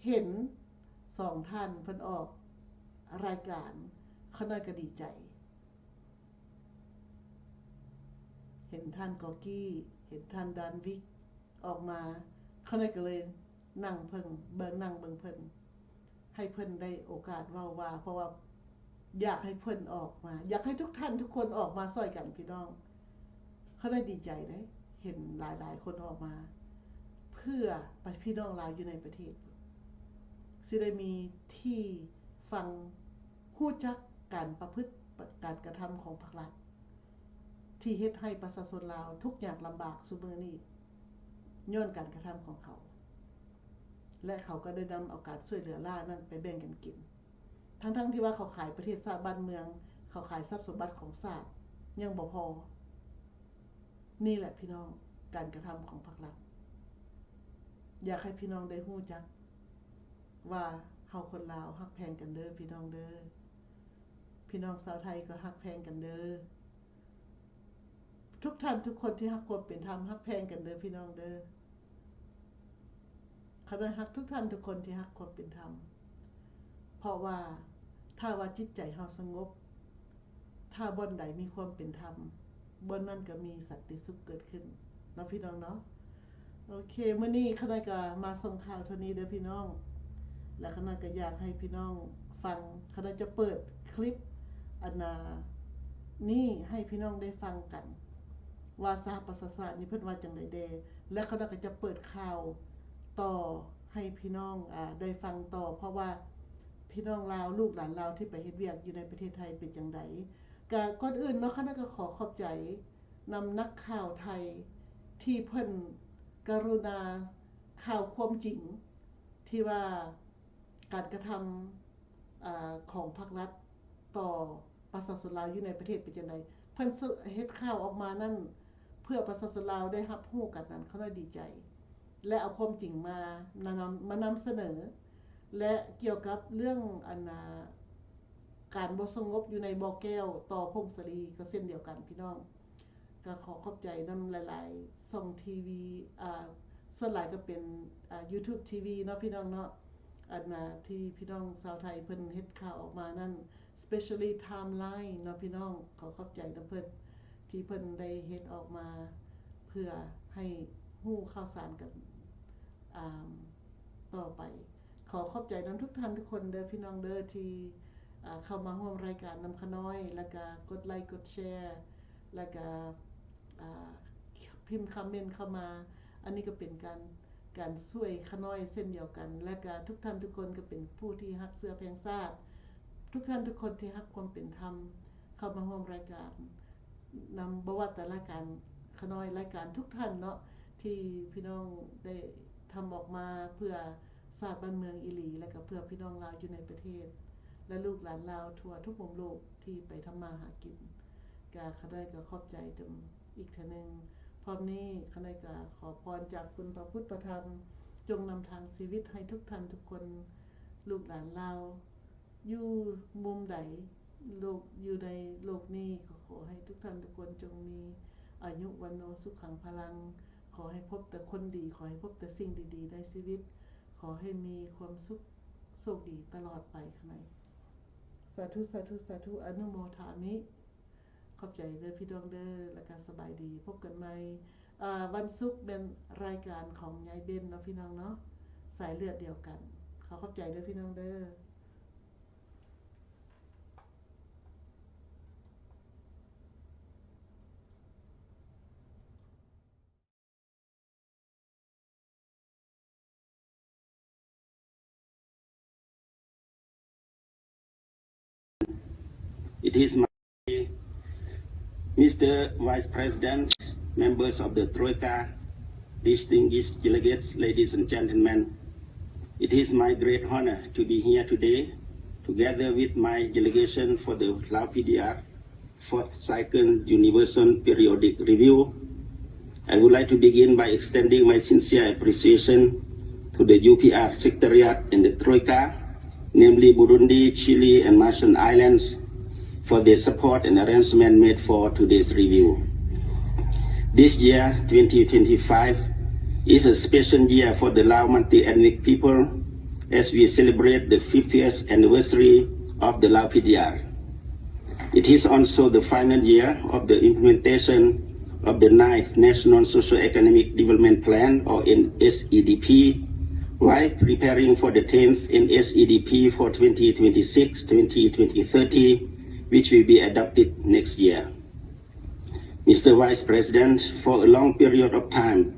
ເຫັນສອງທ່ານເພິ່ນອອກລາຍການ, ຂ້ານ້ອຍກໍດີໃຈ. ເຫັນທ່ານກອກກີ້ ເຫັນທ່ານດານວິກອອກມາ, ຂ້ານ້ອຍກໍເລີຍນັ່ງເບິ່ງ ເບິ່ງ ນັ່ງເບິ່ງເພິ່ນ ໃຫ້ເພິ່ນໄດ້ໂອກາດເວົ້າວ່າ ເພາະວ່າຢາກໃຫ້ເພິ່ນອອກມາ, ຢາກໃຫ້ທຸກທ່ານທຸກຄົນອອກມາຊ່ອຍກັນພີ່ນ້ອງ. ຂ້ານ້ອຍດີໃຈເດ້ ເຫັນຫຼາຍໆຄົນອອກມາ ເພື່ອປະ ພີ່ນ້ອງລາວຢູ່ໃນປະເທດ ຊິໄດ້ມີທີ່ຟັງ ຮູ້ຈັກການປະພຶດ ການກະທຳຂອງພັກລັດ ທີ່ເຮັດໃຫ້ປະຊາຊົນລາວທຸກຍາກລຳບາກຊຸມື້ນີ້ ຍ້ອນການກະທຳຂອງເຂົາ ແລະ ເຂົາກໍໄດ້ນຳເອົາການຊ່ວຍເຫຼືອລ້ານັ້ນໄປແບ່ງກັນກິນ ທັງໆທີ່ວ່າເຂົາຂາຍປະເທດຊາດບ້ານເມືອງ, ເຂົາຂາຍຊັບສົມບັດຂອງຊາດຍັງບໍ່ພໍ. ນີ້ແຫຼະພີ່ນ້ອງ ການກະທຳຂອງພັກລັດ. ຢາກໃຫ້ພີ່ນ້ອງໄດ້ຮູ້ຈັກວ່າເຮົາຄົນລາວຮັກແພງກັນເດີພີ່ນ້ອງເດີ. ພີ່ນ້ອງຊາວໄທກໍຮັກແພງກັນເດີ. ທຸກທ່ານທຸກຄົນທີ່ຮັກຄວາມເປັນທຳ ຮັກແພງກັນເດີພີ່ນ້ອງເດີ. ຂ້ານ້ອຍຮັກທຸກທ່ານທຸກຄົນທີ່ຮັກຄວາມເປັນທຳ ເພາະວ່າຖ້າວ່າຈິດໃຈເຮົາສະຫງົບ, ຖ້າບ່ອນໃດມີຄວາມເປັນທຳ, ບ່ອນນັ້ນກໍມີສັນຕິສຸກເກີດຂຶ້ນເນາະ ພີ່ນ້ອງເນາະ. ໂອເຄ ມື້ນີ້ຂ້ານ້ອຍກໍມາສົ່ງຂ່າວເທົ່ານີ້ເດີພີ່ນ້ອງ ແລະ ຂ້ານ້ອຍກໍຢາກໃຫ້ພີ່ນ້ອງຟັງ, ຂ້ານ້ອຍຈະເປີດຄລິບອັນນານີ້ໃຫ້ພີ່ນ້ອງໄດ້ຟັງກັນ ວ່າສະຫະປະຊາຊາດນີ້ເພິ່ນວ່າຈັ່ງໃດແດ່ ແລະ ຂ້ານ້ອຍກໍຈະເປີດຂ່າວຕໍ່ໃຫ້ພີ່ນ້ອງ ອາ ໄດ້ຟັງຕໍ່ ເພາະວ່າພີ່ນ້ອງລາວ ລູກຫຼານລາວທີ່ໄປເຮັດວຽກຢູ່ໃນປະເທດໄທເປັນຈັ່ງໃດ. ກະກ່ອນອື່ນເນາະ ຂ້ານ້ອຍກໍຂໍຂອບໃຈນຳນັກຂ່າວໄທທີ່ເພິ່ນກະລຸນາຂ່າວຄວາມຈິງທີ່ວ່າການກະທຳ ອາ ຂອງພັກລັດຕໍ່ປະຊາຊົນລາວຢູ່ໃນປະເທດເປັນຈັ່ງໃດ. ເພິ່ນເຮັດຂ່າວອອກມານັ້ນ ເພື່ອປະຊາຊົນລາວໄດ້ຮັບຮູ້ກັນນັ້ນ ຂ້ານ້ອຍດີໃຈ ແລະ ເອົາຄວາມຈິງມານຳ ມານຳສະເໜີ ແລະ ກ່ຽວກັບເລື່ອງອັນນາ ການບໍ່ສະຫງົບຢູ່ໃນບໍ່ແກ້ວຕໍ່ຜົ້ງສາລີກໍເຊັ່ນດຽວກັນພີ່ນ້ອງ. ກໍຂໍຂອບໃຈນຳຫຼາຍໆຊ່ອງທີວີ ອາ ສ່ວນຫຼາຍກໍເປັນ ອາ ຢູທູບທີວີເນາະ ພີ່ນ້ອງເນາະ ອັນນາ ທີ່ພີ່ນ້ອງຊາວໄທເພິ່ນເຮັດຂ່າວອອກມານັ້ນ especially Timeline ເນາະ ພີ່ນ້ອງ. ຂໍຂອບໃຈນຳເພິ່ນ ທີ່ເພິ່ນໄດ້ເຮັດອອກມາ ເພື່ອໃຫ້ຮູ້ຂ່າວສານກັນ ອາ ຕໍ່ໄປ. ຂໍຂອບໃຈນຳທຸກທ່ານທຸກຄົນເດີພີ່ນ້ອງເດີ ທີ່ ອາ ເຂົ້າມາຮ່ວມລາຍການນຳຂ້ານ້ອຍ ແລ້ວກະກົດໄລກົດແຊ ແລ້ວກະ ອາ ພິມຄອມເມັນເຂົ້າມາ. ອັນນີ້ກໍເປັນການ ການຊ່ວຍຂ້ານ້ອຍເຊັ່ນດຽວກັນ ແລະ ກະທຸກທ່ານທຸກຄົນກໍເປັນຜູ້ທີ່ຮັກເຊື້ອແພງຊາດ. ທຸກທ່ານທຸກຄົນທີ່ຮັກຄວາມເປັນທຳ ເຂົ້າມາຮ່ວມລາຍການນຳ ບໍ່ວ່າແຕ່ລາຍການຂ້ານ້ອຍ ລາຍການທຸກທ່ານເນາະ ທີ່ພີ່ນ້ອງໄດ້ທຳອອກມາເພື່ອຊາດບ້ານເມືອງອີ່ຫຼີ ແລະ ກໍເພື່ອພີ່ນ້ອງລາວຢູ່ໃນປະເທດ ແລະ ລູກຫຼານລາວທົ່ວທຸກມຸມໂລກທີ່ໄປທຳມາຫາກິນ. ກະຂ້ານ້ອຍກໍຂອບໃຈເຕັມອີກເທື່ອໜຶ່ງ. ພ້ອມນີ້ຂ້ານ້ອຍກໍຂໍພອນຈາກຄຸນພະພຸດພະທຳ ຈົ່ງນຳທາງຊີວິດໃຫ້ທຸກທ່ານທຸກຄົນ ລູກຫຼານລາວ ຢູ່ມຸມໃດໂລກ ຢູ່ໃນໂລກນີ້ ກໍຂໍໃຫ້ທຸກທ່ານທຸກຄົນຈົ່ງມີອາຍຸວັນໂນສຸຂັງພະລັງ, ຂໍໃຫ້ພົບແຕ່ຄົນດີ, ຂໍໃຫ້ພົບແຕ່ສິ່ງດີໆໃນຊີວິດ, ຂໍໃຫ້ມີຄວາມສຸກໂຊກດີຕະຫຼອດໄປຂ້ານ້ອຍ. ສາທຸ ສາທຸ ສາທຸ ອະນຸໂມທາມິ. ຂອບໃຈເດີພີ່ນ້ອງເດີ ແລ້ວກະສະບາຍດີ ພົບກັນໃໝ່ ອາ ວັນສຸກແມ່ນລາຍການຂອງຍາຍເບັນເນາະ ພີ່ນ້ອງເນາະ ສາຍເລືອດດຽວກັນ. ຂໍຂອບໃຈເດີພີ່ນ້ອງເດີ. It is my, Mister Vice President, members of the Troika, distinguished delegates, ladies and gentlemen. It is my great honor to be here today together with my delegation for the Lao P D R fourth Cycle Universal Periodic Review. I would like to begin by extending my sincere appreciation to the U P R Secretariat and the Troika, namely Burundi, Chile, and Marshall Islands, for their support and arrangement made for today's review. This year, twenty twenty-five, is a special year for the Lao multi-ethnic people as we celebrate the fiftieth anniversary of the Lao P D R. It is also the final year of the implementation of the ninth National Socio-Economic Development Plan, or N S E D P, while preparing for the tenth N S E D P for twenty twenty-six twenty thirty, which will be adopted next year. Mister Vice President, for a long period of time,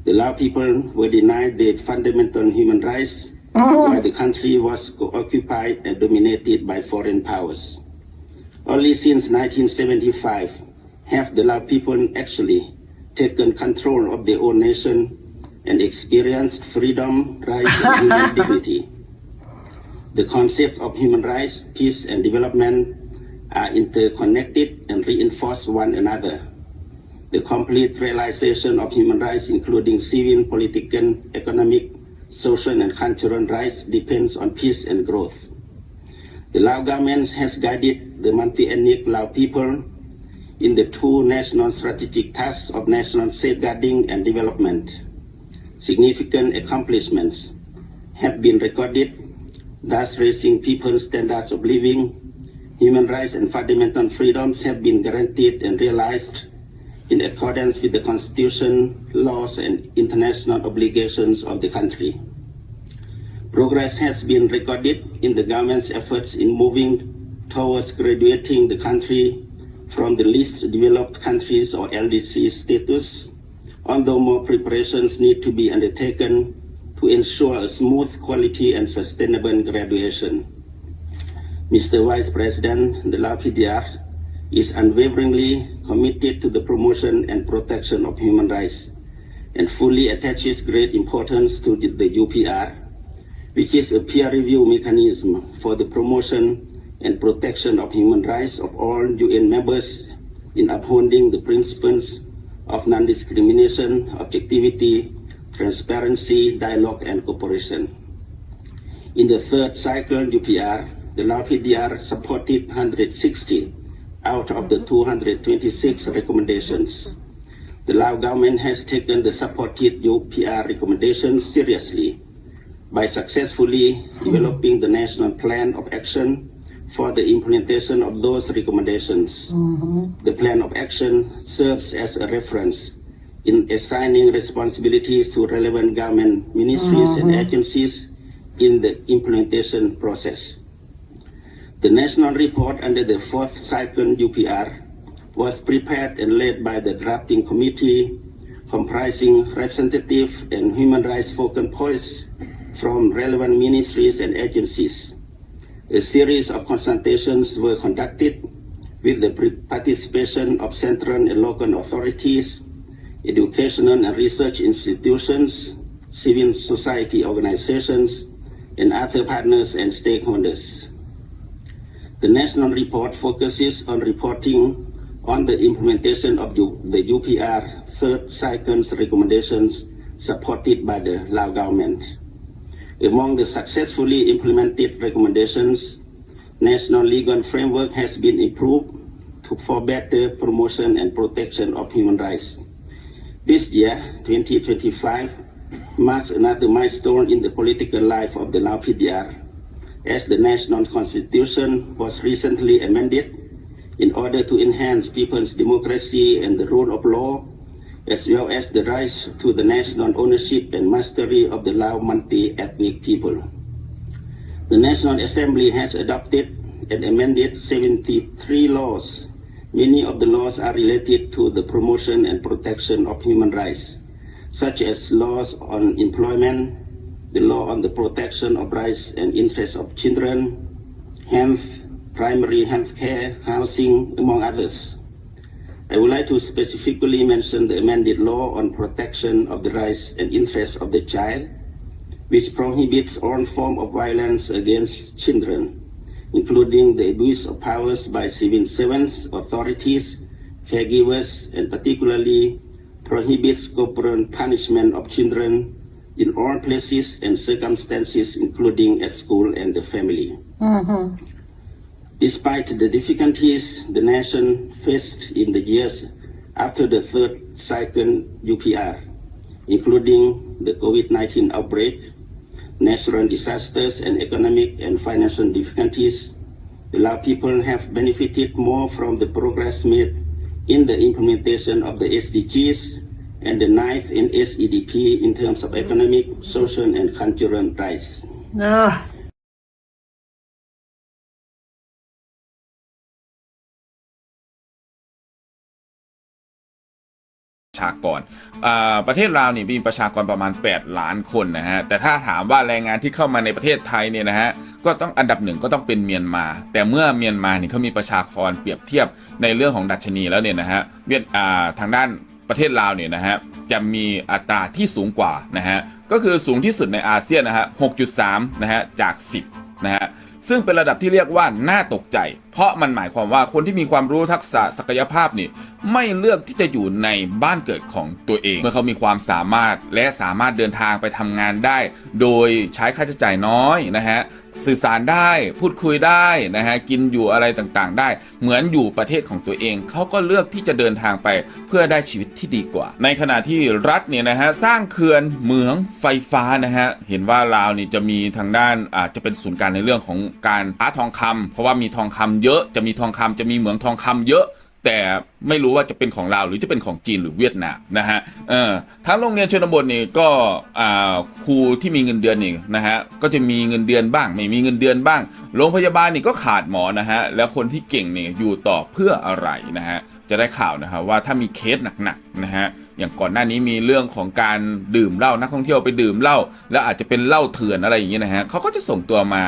the Lao people were denied their fundamental human rights while the country was occupied and dominated by foreign powers. Only since nineteen seventy-five have the Lao people actually taken control of their own nation and experienced freedom, rights, and human dignity. The concepts of human rights, peace, and development are interconnected and reinforce one another. The complete realization of human rights, including civil, political, economic, social, and cultural rights, depends on peace and growth. The Lao government has guided the multi-ethnic Lao people in the two national strategic tasks of national safeguarding and development. Significant accomplishments have been recorded, thus raising people's standards of living. Human rights and fundamental freedoms have been guaranteed and realized in accordance with the Constitution, laws, and international obligations of the country. Progress has been recorded in the government's efforts in moving towards graduating the country from the least developed countries, or L D C status, although more preparations need to be undertaken to ensure a smooth, quality, and sustainable graduation. Mister Vice President, the Lao P D R is unwaveringly committed to the promotion and protection of human rights and fully attaches great importance to the, the U P R, which is a peer review mechanism for the promotion and protection of human rights of all U N members in upholding the principles of non-discrimination, objectivity, transparency, dialogue, and cooperation. In the third cycle U P R, the Lao P D R supported one hundred sixty out of the two hundred twenty-six recommendations. The Lao government has taken the supported U P R recommendations seriously by successfully developing the national plan of action for the implementation of those recommendations. The plan of action serves as a reference in assigning responsibilities to relevant government ministries and agencies in the implementation process. The national report under the fourth cycle U P R was prepared and led by the drafting committee, comprising representative and human rights focal points from relevant ministries and agencies. A series of consultations were conducted with the pre-, participation of central and local authorities, educational and research institutions, civil society organizations, and other partners and stakeholders. The national report focuses on reporting on the implementation of U-, the U P R third cycle's recommendations supported by the Lao government. Among the successfully implemented recommendations, national legal framework has been improved to, for better promotion and protection of human rights. This year, twenty twenty-five, marks another milestone in the political life of the Lao P D R, as the national constitution was recently amended in order to enhance people's democracy and the rule of law, as well as the rights to the national ownership and mastery of the Lao multi-ethnic people. The National Assembly has adopted and amended seventy-three laws. Many of the laws are related to the promotion and protection of human rights, such as laws on employment, the law on the protection of rights and interests of children, health, primary health care, housing, among others. I would like to specifically mention the amended law on protection of the rights and interests of the child, which prohibits all form of violence against children, including the abuse of powers by civil servants, authorities, caregivers, and particularly prohibits corporal punishment of children in all places and circumstances, including at school and the family. Despite the difficulties the nation faced in the years after the third cycle U P R, including the COVID nineteen outbreak, natural disasters, and economic and financial difficulties, the Lao people have benefited more from the progress made in the implementation of the S D Gs and the ninth N S E D P in terms of economic, social, and cultural rights. ປະຊາກອນ ອ່າ ປະເທດລາວນີ້ມີປະຊາກອນປະມານແປດລ້ານຄົນນະຮະ, ແຕ່ຖ້າຖາມວ່າແຮງງານທີ່ເຂົ້າມາໃນປະເທດໄທນີ້ນະຮະ ກໍຕ້ອງ ອັນດັບໜຶ່ງກໍຕ້ອງເປັນມຽນມາ, ແຕ່ເມື່ອມຽນມານີ້ເຂົາມີປະຊາກອນປຽບທຽບໃນເລື່ອງຂອງດັດຊະນີແລ້ວນີ້ນະຮະ ຫວຽດ ອ່າ ທາງດ້ານ ປະເທດລາວນີ້ນະຮະ ຈະມີອັດຕາທີ່ສູງກວ່ານະຮະ ກໍຄືສູງທີ່ສຸດໃນອາຊຽນນະຮະ ຫົກຈຸດສາມນະຮະ ຈາກສິບນະຮະ ຊຶ່ງເປັນລະດັບທີ່ຮຽກວ່າໜ້າຕົກໃຈ, ເພາະມັນໝາຍຄວາມວ່າຄົນທີ່ມີຄວາມຮູ້ທັກສະສັກກະຍະພາບນີ້ ໄມ່ເລືອກທີ່ຈະຢູ່ໃນບ້ານເກີດຂອງຕົວເອງ ເມື່ອເຂົາມີຄວາມສາມາດ ແລະ ສາມາດເດີນທາງໄປທຳງານໄດ້ໂດຍໃຊ້ຄ່າໃຊ້ຈ່າຍນ້ອຍນະຮະ ສື່ສານໄດ້ ພູດຄຸຍໄດ້ນະຮະ ກິນຢູ່ອະໄລຕ່າງໆໄດ້ ເໝືອນຢູ່ປະເທດຂອງຕົວເອງ ເຂົາກໍເລືອກທີ່ຈະເດີນທາງໄປເພື່ອໄດ້ຊີວິດທີ່ດີກວ່າ. ໃນຂະນະທີ່ລັດນີ້ນະຮະ ສ້າງເຂື່ອນ ເໝືອງ ໄຟຟ້ານະຮະ ເຫັນວ່າລາວນີ້ຈະມີທາງດ້ານ ອາ ຈະເປັນສູນກາງໃນເລື່ອງຂອງການຄ້າທອງຄຳ ເພາະວ່າມີທອງຄຳເຍອະ ຈະມີທອງຄຳ ຈະມີເໝືອງທອງຄຳເຍອະ ແຕ່ໄມ່ຮູ້ວ່າຈະເປັນຂອງລາວ ຫຼື ຈະເປັນຂອງຈີນ ຫຼື ຫວຽດນາມນະຮະ. ເອີ ທາງໂຮງຮຽນຊົນນະບົດນີ້ກໍ ອ່າ ຄູທີ່ມີເງິນເດືອນນີ້ນະຮະ ກໍຈະມີເງິນເດືອນບ້າງ ໄມ່ມີເງິນເດືອນບ້າງ, ໂຮງພະຍາບານນີ້ກໍຂາດໝໍນະຮະ ແລ້ວຄົນທີ່ເກັ່ງນີ້ຢູ່ຕໍ່ເພື່ອອະໄລນະຮະ. ຈະໄດ້ຂ່າວນະຮະວ່າຖ້າມີເຄສໜັກໆນະຮະ ຢ່າງກ່ອນໜ້ານີ້ມີເລື່ອງຂອງການດື່ມເຫຼົ້າ ນັກທ່ອງທ່ຽວໄປດື່ມເຫຼົ້າ ແລ້ວອາດຈະເປັນເຫຼົ້າເຖື່ອນ ອະໄລຢ່າງນີ້ນະຮະ ເຂົາກໍຈະສົ່ງຕົວມາ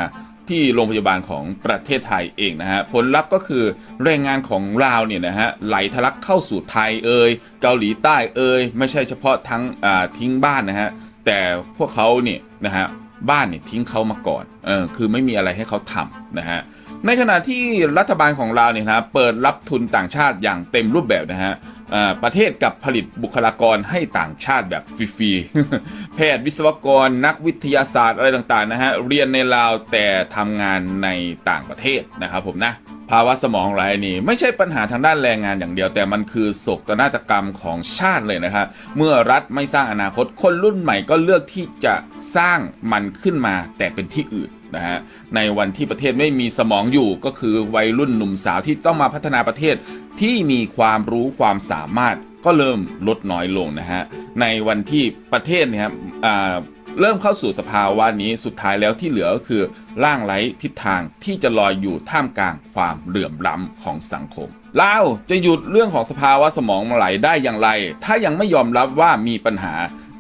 ທີ່ໂຮງພະຍາບານຂອງປະເທດໄທເອງນະຮະ. ຜົນລັບກໍຄືແຮງງານຂອງລາວນີ້ນະຮະ ໄຫຼທະລັກເຂົ້າສູ່ໄທເອີຍ ເກົາຫຼີໃຕ້ເອີຍ ໄມ່ໃຊ່ສະເພາະທັງ ອາ ທິງບ້ານນະຮະ ແຕ່ພວກເຂົານີ້ນະຮະ ບ້ານນີ້ຖິ້ມເຂົາມາກ່ອນ ເອີ ຄືໄມ່ມີອະໄລໃຫ້ເຂົາທຳນະຮະ. ໃນຂະນະທີ່ລັດຖະບານຂອງລາວນີ້ນະ ເປີດຮັບທຶນຕ່າງຊາດຢ່າງເຕັມຮູບແບບນະຮະ ເອີ ປະເທດກັບຜະລິດບຸກຄະລາກອນໃຫ້ຕ່າງຊາດແບບຟຣີໆ ແພດ ວິສະວະກອນ ນັກວິທະຍາສາດ ອະໄລຕ່າງໆນະຮະ ຮຽນໃນລາວແຕ່ທຳງານໃນຕ່າງປະເທດນະຄັບຜົມນະ. ພາວະສະໝອງໄຫຼນີ້ ໄມ່ໃຊ່ບັນຫາທາງດ້ານແຮງງານຢ່າງດຽວ ແຕ່ມັນຄືໂສກນາດຕະກຳຂອງຊາດເລີຍນະຄະ. ເມື່ອລັດໄມ່ສ້າງອະນາຄົດ ຄົນລຸ້ນໃໝ່ກໍເລືອກທີ່ຈະສ້າງມັນຂຶ້ນມາ ແຕ່ເປັນທີ່ອື່ນນະຮະ. ໃນວັນທີ່ປະເທດໄມ່ມີສະໝອງຢູ່ ກໍຄືໄວລຸ້ນໜຸ່ມສາວທີ່ຕ້ອງມາພັດທະນາປະເທດ ທີ່ມີຄວາມຮູ້ຄວາມສາມາດກໍເລີ່ມລົດນ້ອຍລົງນະຮະ. ໃນວັນທີ່ປະເທດນີ້ ອາ ເລີ່ມເຂົ້າສູ່ສະພາວະນີ້ ສຸດທ້າຍແລ້ວທີ່ເຫຼືອກໍຄືຮ່າງໄຮ້ທິດທາງທີ່ຈະລອຍຢູ່ທ່າມກາງຄວາມເຫຼື່ອມລ້ຳຂອງສັງຄົມ. ລາວຈະຢຸດເລື່ອງຂອງສະພາວະສະໝອງໄຫຼໄດ້ຢ່າງໄລ ຖ້າຍັງໄມ່ຍອມຮັບວ່າມີບັນຫາ.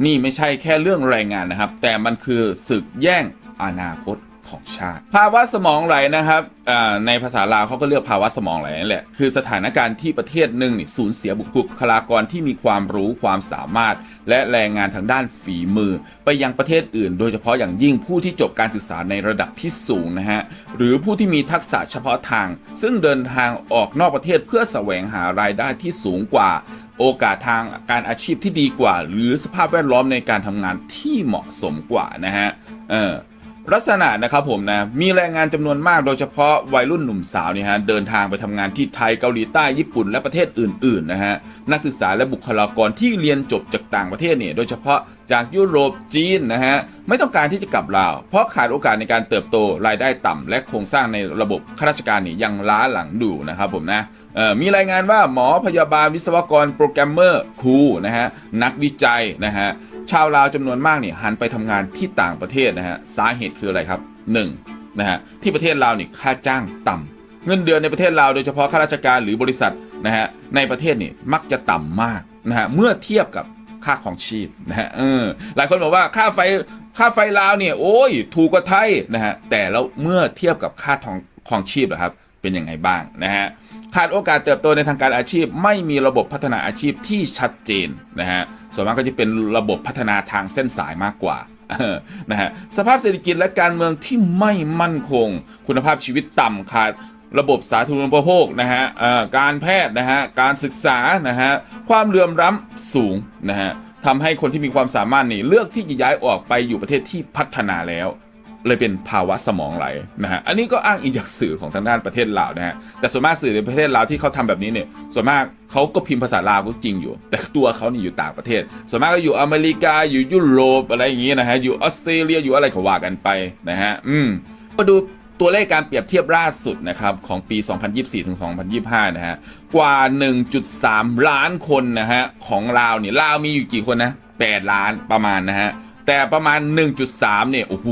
ນີ້ໄມ່ໃຊ່ແຄ່ເລື່ອງແຮງງານນະຄັບ ແຕ່ມັນຄືສຶກແຍ່ງອະນາຄົດຂອງຊາດ. ພາວະສະໝອງໄຫຼນະຄັບ ອາ ໃນພາສາລາວເຂົາກໍເອີ້ນພາວະສະໝອງໄຫຼນັ້ນແຫຼະ ຄືສະຖານະການທີ່ປະເທດໜຶ່ງນີ້ສູນເສຍບຸກ ບຸກຄະລາກອນທີ່ມີຄວາມຮູ້ຄວາມສາມາດ ແລະ ແຮງງານທາງດ້ານຝີມື ໄປຍັງປະເທດອື່ນ ໂດຍສະເພາະຢ່າງຍິ່ງຜູ້ທີ່ຈົບການສຶກສາໃນລະດັບທີ່ສູງນະຮະ ຫຼື ຜູ້ທີ່ມີທັກສະສະເພາະທາງ ຊຶ່ງເດີນທາງອອກນອກປະເທດເພື່ອສະແຫວງຫາລາຍໄດ້ທີ່ສູງກວ່າ, ໂອກາດທາງການອາຊີບທີ່ດີກວ່າ ຫຼື ສະພາບແວດລ້ອມໃນການທຳງານທີ່ເໝາະສົມກວ່ານະຮະ. ເອີ ລັກສະນະນະຄັບຜົມນະ ມີແຮງງານຈຳນວນມາກ ໂດຍສະເພາະໄວລຸ້ນໜຸ່ມສາວນີ້ຮະ ເດີນທາງໄປທຳງານທີ່ໄທ, ເກົາຫຼີໃຕ້, ຍີ່ປຸ່ນ ແລະ ປະເທດອື່ນໆນະຮະ. ນັກສຶກສາ ແລະ ບຸກຄະລາກອນທີ່ຮຽນຈົບຈາກຕ່າງປະເທດນີ້ ໂດຍສະເພາະ ຈາກຢູໂຣບ, ຈີນນະຮະ ໄມ່ຕ້ອງການທີ່ຈະກັບລາວ ເພາະຂາດໂອກາດໃນການເຕີບໂຕ, ລາຍໄດ້ຕ່ຳ ແລະ ໂຄງສ້າງໃນລະບົບຂ້າລາຊະການນີ້ຍັງລ້າຫຼັງຢູ່ນະຄັບຜົມນະ. ເອີ ມີລາຍງານວ່າໝໍ, ພະຍາບານ, ວິສະວະກອນ, ໂປຣແກຣມເມີ, ຄູນະຮະ, ນັກວິໄຈນະຮະ ຊາວລາວຈຳນວນມາກນີ້ຫັນໄປທຳງານທີ່ຕ່າງປະເທດນະຮະ. ສາເຫດຄືອະໄລຄັບ? ໜຶ່ງນະຮະ ທີ່ປະເທດລາວນີ້ຄ່າຈ້າງຕ່ຳ. ເງິນເດືອນໃນປະເທດລາວ ໂດຍສະເພາະຂ້າລາຊະການ ຫຼື ບໍລິສັດນະຮະ ໃນປະເທດນີ້ມັກຈະຕ່ຳມາກ ນະຮະ ເມື່ອທຽບກັບຄ່າຄອງຊີບນະຮະ. ເອີ ຫຼາຍຄົນບອກວ່າຄ່າໄຟ ຄ່າໄຟລາວນີ້ ໂອ້ຍ ຖືກກວ່າໄທນະຮະ ແຕ່ແລ້ວເມື່ອທຽບກັບຄ່າທອງ ຄອງຊີບລະຄັບ ເປັນຫຍັງໃດບ້າງນະຮະ? ຂາດໂອກາດເຕີບໂຕໃນທາງການອາຊີບ, ໄມ່ມີລະບົບພັດທະນາອາຊີບທີ່ຊັດເຈນນະຮະ, ສ່ວນມາກກໍຈະເປັນລະບົບພັດທະນາທາງເສັ້ນສາຍມາກກວ່າ. เออ นะฮะ สภาพเศรษฐกิจและการเมืองที่ไม่มั่นคง คุณภาพชีวิตต่ำ ขาดระบบสาธารณูปโภคนะฮะ เอ่อ การแพทย์นะฮะ การศึกษานะฮะ ความเหลื่อมล้ำสูงนะฮะ ทำให้คนที่มีความสามารถนี่เลือกที่จะย้ายออกไปอยู่ประเทศที่พัฒนาแล้ว เลยเป็นภาวะสมองไหลนะฮะ อันนี้ก็อ้างอิงจากสื่อของทางด้านประเทศลาวนะฮะ แต่ส่วนมากสื่อในประเทศลาวที่เขาทำแบบนี้เนี่ย ส่วนมากเขาก็พิมพ์ภาษาลาวก็จริงอยู่ แต่ตัวเขานี่อยู่ต่างประเทศ ส่วนมากก็อยู่อเมริกา อยู่ยุโรป อะไรอย่างงี้นะฮะ อยู่ออสเตรเลีย อยู่อะไรก็ว่ากันไปนะฮะ อืม มาดูตัวเลขการเปรียบเทียบล่าสุดนะครับ ของปี สองพันยี่สิบสี่ ถึง สองพันยี่สิบห้า นะฮะ กว่า หนึ่งจุดสาม ล้านคนนะฮะ ของลาวนี่ ลาวมีอยู่กี่คนนะ แปด ล้านประมาณนะฮะ แต่ประมาณ หนึ่งจุดสาม เนี่ย โอ้โห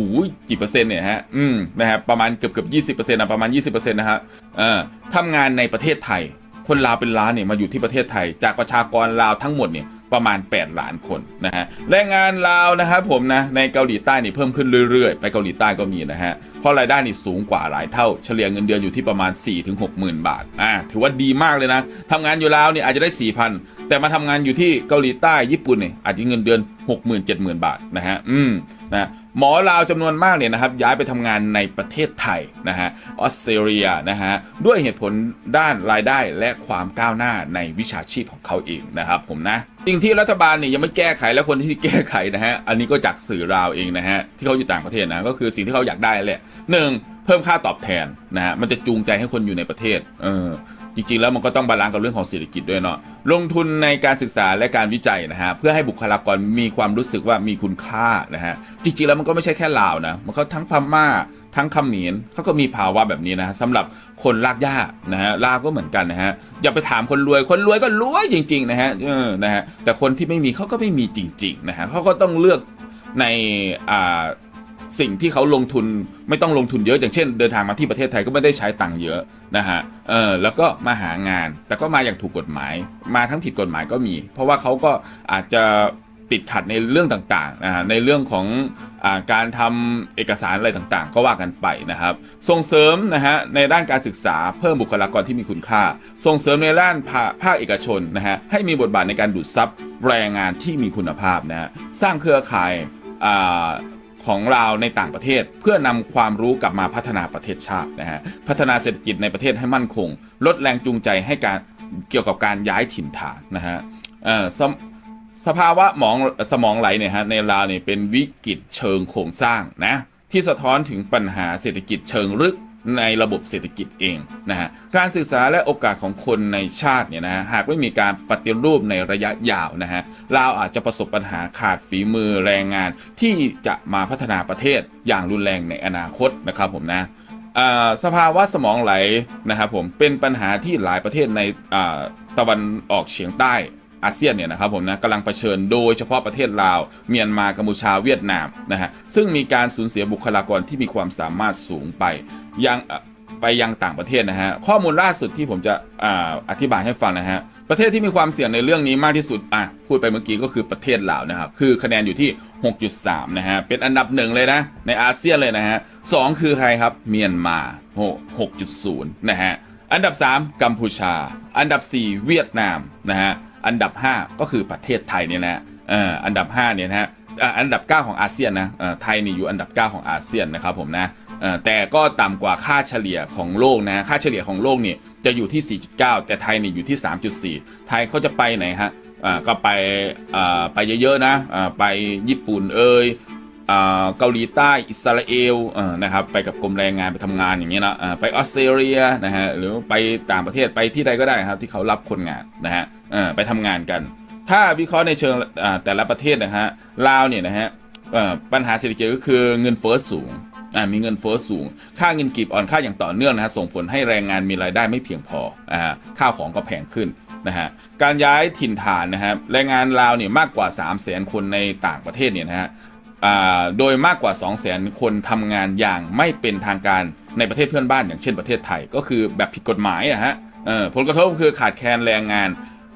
กี่เปอร์เซ็นต์เนี่ยฮะ อืม นะฮะ ประมาณเกือบๆ ยี่สิบเปอร์เซ็นต์ นะ ประมาณ ยี่สิบเปอร์เซ็นต์ นะฮะ เอ่อ ทำงานในประเทศไทย คนลาวเป็นล้านเนี่ยมาอยู่ที่ประเทศไทย จากประชากรลาวทั้งหมดเนี่ยประมาณ แปด ล้านคนนะฮะ แรงงานลาวนะครับผมนะ ในเกาหลีใต้นี่เพิ่มขึ้นเรื่อยๆ ไปเกาหลีใต้ก็มีนะฮะ เพราะรายได้นี่สูงกว่าหลายเท่า เฉลี่ยเงินเดือนอยู่ที่ประมาณ สี่ ถึง หก หมื่นบาท อ่า ถือว่าดีมากเลยนะ ทำงานอยู่ลาวเนี่ยอาจจะได้ สี่ พัน แต่มาทำงานอยู่ที่เกาหลีใต้ ญี่ปุ่นเนี่ยอาจจะเงินเดือน หก หมื่น เจ็ด หมื่นบาทนะฮะ อืม นะ หมอลาวจำนวนมากเนี่ยนะครับ ย้ายไปทำงานในประเทศไทยนะฮะ ออสเตรเลียนะฮะ ด้วยเหตุผลด้านรายได้และความก้าวหน้าในวิชาชีพของเขาเองนะครับผมนะ สิ่งที่รัฐบาลเนี่ยยังไม่แก้ไข และคนที่แก้ไขนะฮะ อันนี้ก็จากสื่อลาวเองนะฮะ ที่เขาอยู่ต่างประเทศนะ ก็คือสิ่งที่เขาอยากได้แหละ หนึ่ง เพิ่มค่าตอบแทนนะฮะ มันจะจูงใจให้คนอยู่ในประเทศ เออ จริงๆ แล้วมันก็ต้องบาลานซ์กับเรื่องของเศรษฐกิจด้วยเนาะ ลงทุนในการศึกษาและการวิจัยนะฮะ เพื่อให้บุคลากรมีความรู้สึกว่ามีคุณค่านะฮะ จริงๆ แล้วมันก็ไม่ใช่แค่ลาวนะ มันก็ทั้งพม่า ทั้งเขมร เขาก็มีภาวะแบบนี้นะฮะ สำหรับคนรากหญ้านะฮะ ลาวก็เหมือนกันนะฮะ อย่าไปถามคนรวย คนรวยก็รวยจริงๆ นะฮะ เออ นะฮะ แต่คนที่ไม่มีเขาก็ไม่มีจริงๆ นะฮะ เขาก็ต้องเลือกใน อ่า สิ่งที่เขาลงทุน ไม่ต้องลงทุนเยอะ อย่างเช่น เดินทางมาที่ประเทศไทยก็ไม่ได้ใช้ตังค์เยอะนะฮะ เออ แล้วก็มาหางาน แต่ก็มาอย่างถูกกฎหมาย มาทั้งผิดกฎหมายก็มี เพราะว่าเขาก็อาจจะติดขัดในเรื่องต่างๆ นะฮะ ในเรื่องของ อ่า การทำเอกสารอะไรต่างๆ ก็ว่ากันไปนะครับ ส่งเสริมนะฮะ ในด้านการศึกษา เพิ่มบุคลากรที่มีคุณค่า ส่งเสริมในด้านภา ภาคเอกชนนะฮะ ให้มีบทบาทในการดูดซับแรงงานที่มีคุณภาพนะฮะ สร้างเครือข่าย อ่า ของลาวในต่างประเทศ เพื่อนำความรู้กลับมาพัฒนาประเทศชาตินะฮะ พัฒนาเศรษฐกิจในประเทศให้มั่นคง ลดแรงจูงใจให้การ เกี่ยวกับการย้ายถิ่นฐานนะฮะ เอ่อ สภ- สภาวะหมอง- สมองไหลเนี่ยฮะ ในลาวเนี่ยเป็นวิกฤตเชิงโครงสร้างนะ ที่สะท้อนถึงปัญหาเศรษฐกิจเชิงลึกในระบบเศรษฐกิจเองนะฮะ การศึกษาและโอกาสของคนในชาติเนี่ยนะฮะ หากไม่มีการปฏิรูปในระยะยาวนะฮะ ลาวอาจจะประสบปัญหาขาดฝีมือแรงงานที่จะมาพัฒนาประเทศอย่างรุนแรงในอนาคตนะครับผมนะ อ่า สภาวะสมองไหลนะครับผม เป็นปัญหาที่หลายประเทศใน อ่า ตะวันออกเฉียงใต้ อาเซียนเนี่ยนะครับผมนะ กำลังเผชิญ โดยเฉพาะประเทศลาว เมียนมา กัมพูชา เวียดนามนะฮะ ซึ่งมีการสูญเสียบุคลากรที่มีความสามารถสูงไปยัง เอ่อ ไปยังต่างประเทศนะฮะ ข้อมูลล่าสุดที่ผมจะ อ่า อธิบายให้ฟังนะฮะ ประเทศที่มีความเสี่ยงในเรื่องนี้มากที่สุด อ่ะ พูดไปเมื่อกี้ก็คือประเทศลาวนะครับ คือคะแนนอยู่ที่ หกจุดสาม นะฮะ เป็นอันดับหนึ่งเลยนะ ในอาเซียนเลยนะฮะ สอง คือใครครับ เมียนมา หก- หกจุดศูนย์ นะฮะ อันดับสาม กัมพูชา อันดับสี่ เวียดนามนะฮะ อันดับห้า ก็คือประเทศไทยเนี่ยนะ เอ่อ อันดับห้าเนี่ยนะฮะ อ่า อันดับเก้าของอาเซียนนะ เอ่อ ไทยนี่อยู่อันดับเก้าของอาเซียนนะครับผมนะ เอ่อ แต่ก็ต่ำกว่าค่าเฉลี่ยของโลกนะฮะ ค่าเฉลี่ยของโลกนี่จะอยู่ที่ สี่จุดเก้า แต่ไทยนี่อยู่ที่ สามจุดสี่ ไทยเขาจะไปไหนฮะ อ่า ก็ไป เอ่อ ไปเยอะๆ นะ อ่า ไปญี่ปุ่นเอย อ่า เกาหลีใต้ อิสราเอล เอ่อ นะครับ ไปกับกรมแรงงานไปทำงานอย่างเงี้ยเนาะ อ่า ไปออสเตรเลียนะฮะ หรือไปต่างประเทศ ไปที่ใดก็ได้ครับ ที่เขารับคนงานนะฮะ เอ่อ ไปทำงานกัน ถ้าวิเคราะห์ในเชิง อ่า แต่ละประเทศนะฮะ ลาวเนี่ยนะฮะ เอ่อ ปัญหาเศรษฐกิจก็คือเงินเฟ้อสูง อ่า มีเงินเฟ้อสูง ค่าเงินกีบอ่อนค่าอย่างต่อเนื่องนะฮะ ส่งผลให้แรงงานมีรายได้ไม่เพียงพอ อ่า ข้าวของก็แพงขึ้นนะฮะ การย้ายถิ่นฐานนะฮะ แรงงานลาวเนี่ยมากกว่า สามแสน คนในต่างประเทศเนี่ยนะฮะ อ่า โดยมากกว่า สองแสน คนทำงานอย่างไม่เป็นทางการในประเทศเพื่อนบ้าน อย่างเช่นประเทศไทย ก็คือแบบผิดกฎหมายอะฮะ เอ่อ ผลกระทบคือขาดแคลนแรงงาน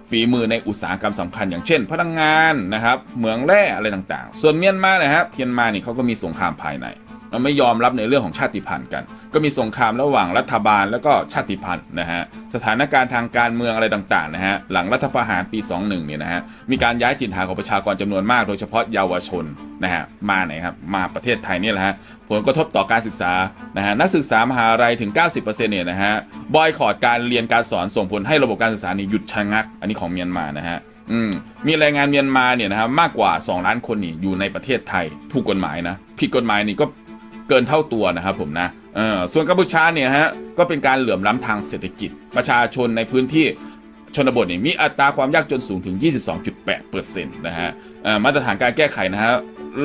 ฝีมือในอุตสาหกรรมสำคัญ อย่างเช่นพลังงานนะครับ เหมืองแร่อะไรต่างๆ ส่วนเมียนมานะฮะ เมียนมานี่เขาก็มีสงครามภายใน มันไม่ยอมรับในเรื่องของชาติพันธุ์กัน ก็มีสงครามระหว่างรัฐบาลแล้วก็ชาติพันธุ์นะฮะ สถานการณ์ทางการเมืองอะไรต่างๆนะฮะ หลังรัฐประหารปี สองหนึ่ง เนี่ยนะฮะ มีการย้ายถิ่นฐานของประชากรจำนวนมาก โดยเฉพาะเยาวชนนะฮะ มาไหนครับ มาประเทศไทยนี่แหละฮะ ผลกระทบต่อการศึกษานะฮะ นักศึกษามหาลัยถึง เก้าสิบเปอร์เซ็นต์ เนี่ยนะฮะ บอยคอตการเรียนการสอน ส่งผลให้ระบบการศึกษานี่หยุดชะงัก อันนี้ของเมียนมานะฮะ อืม มีแรงงานเมียนมาเนี่ยนะฮะ มากกว่า สองล้านคนนี่อยู่ในประเทศไทย ถูกกฎหมายนะ ผิดกฎหมายนี่ก็เกินเท่าตัวนะครับผมนะ เออ ส่วนกัมพูชาเนี่ยฮะ ก็เป็นการเหลื่อมล้ำทางเศรษฐกิจ ประชาชนในพื้นที่ชนบทนี่มีอัตราความยากจนสูงถึง ยี่สิบสองจุดแปดเปอร์เซ็นต์ นะฮะ เอ่อ มาตรฐานการแก้ไขนะฮะ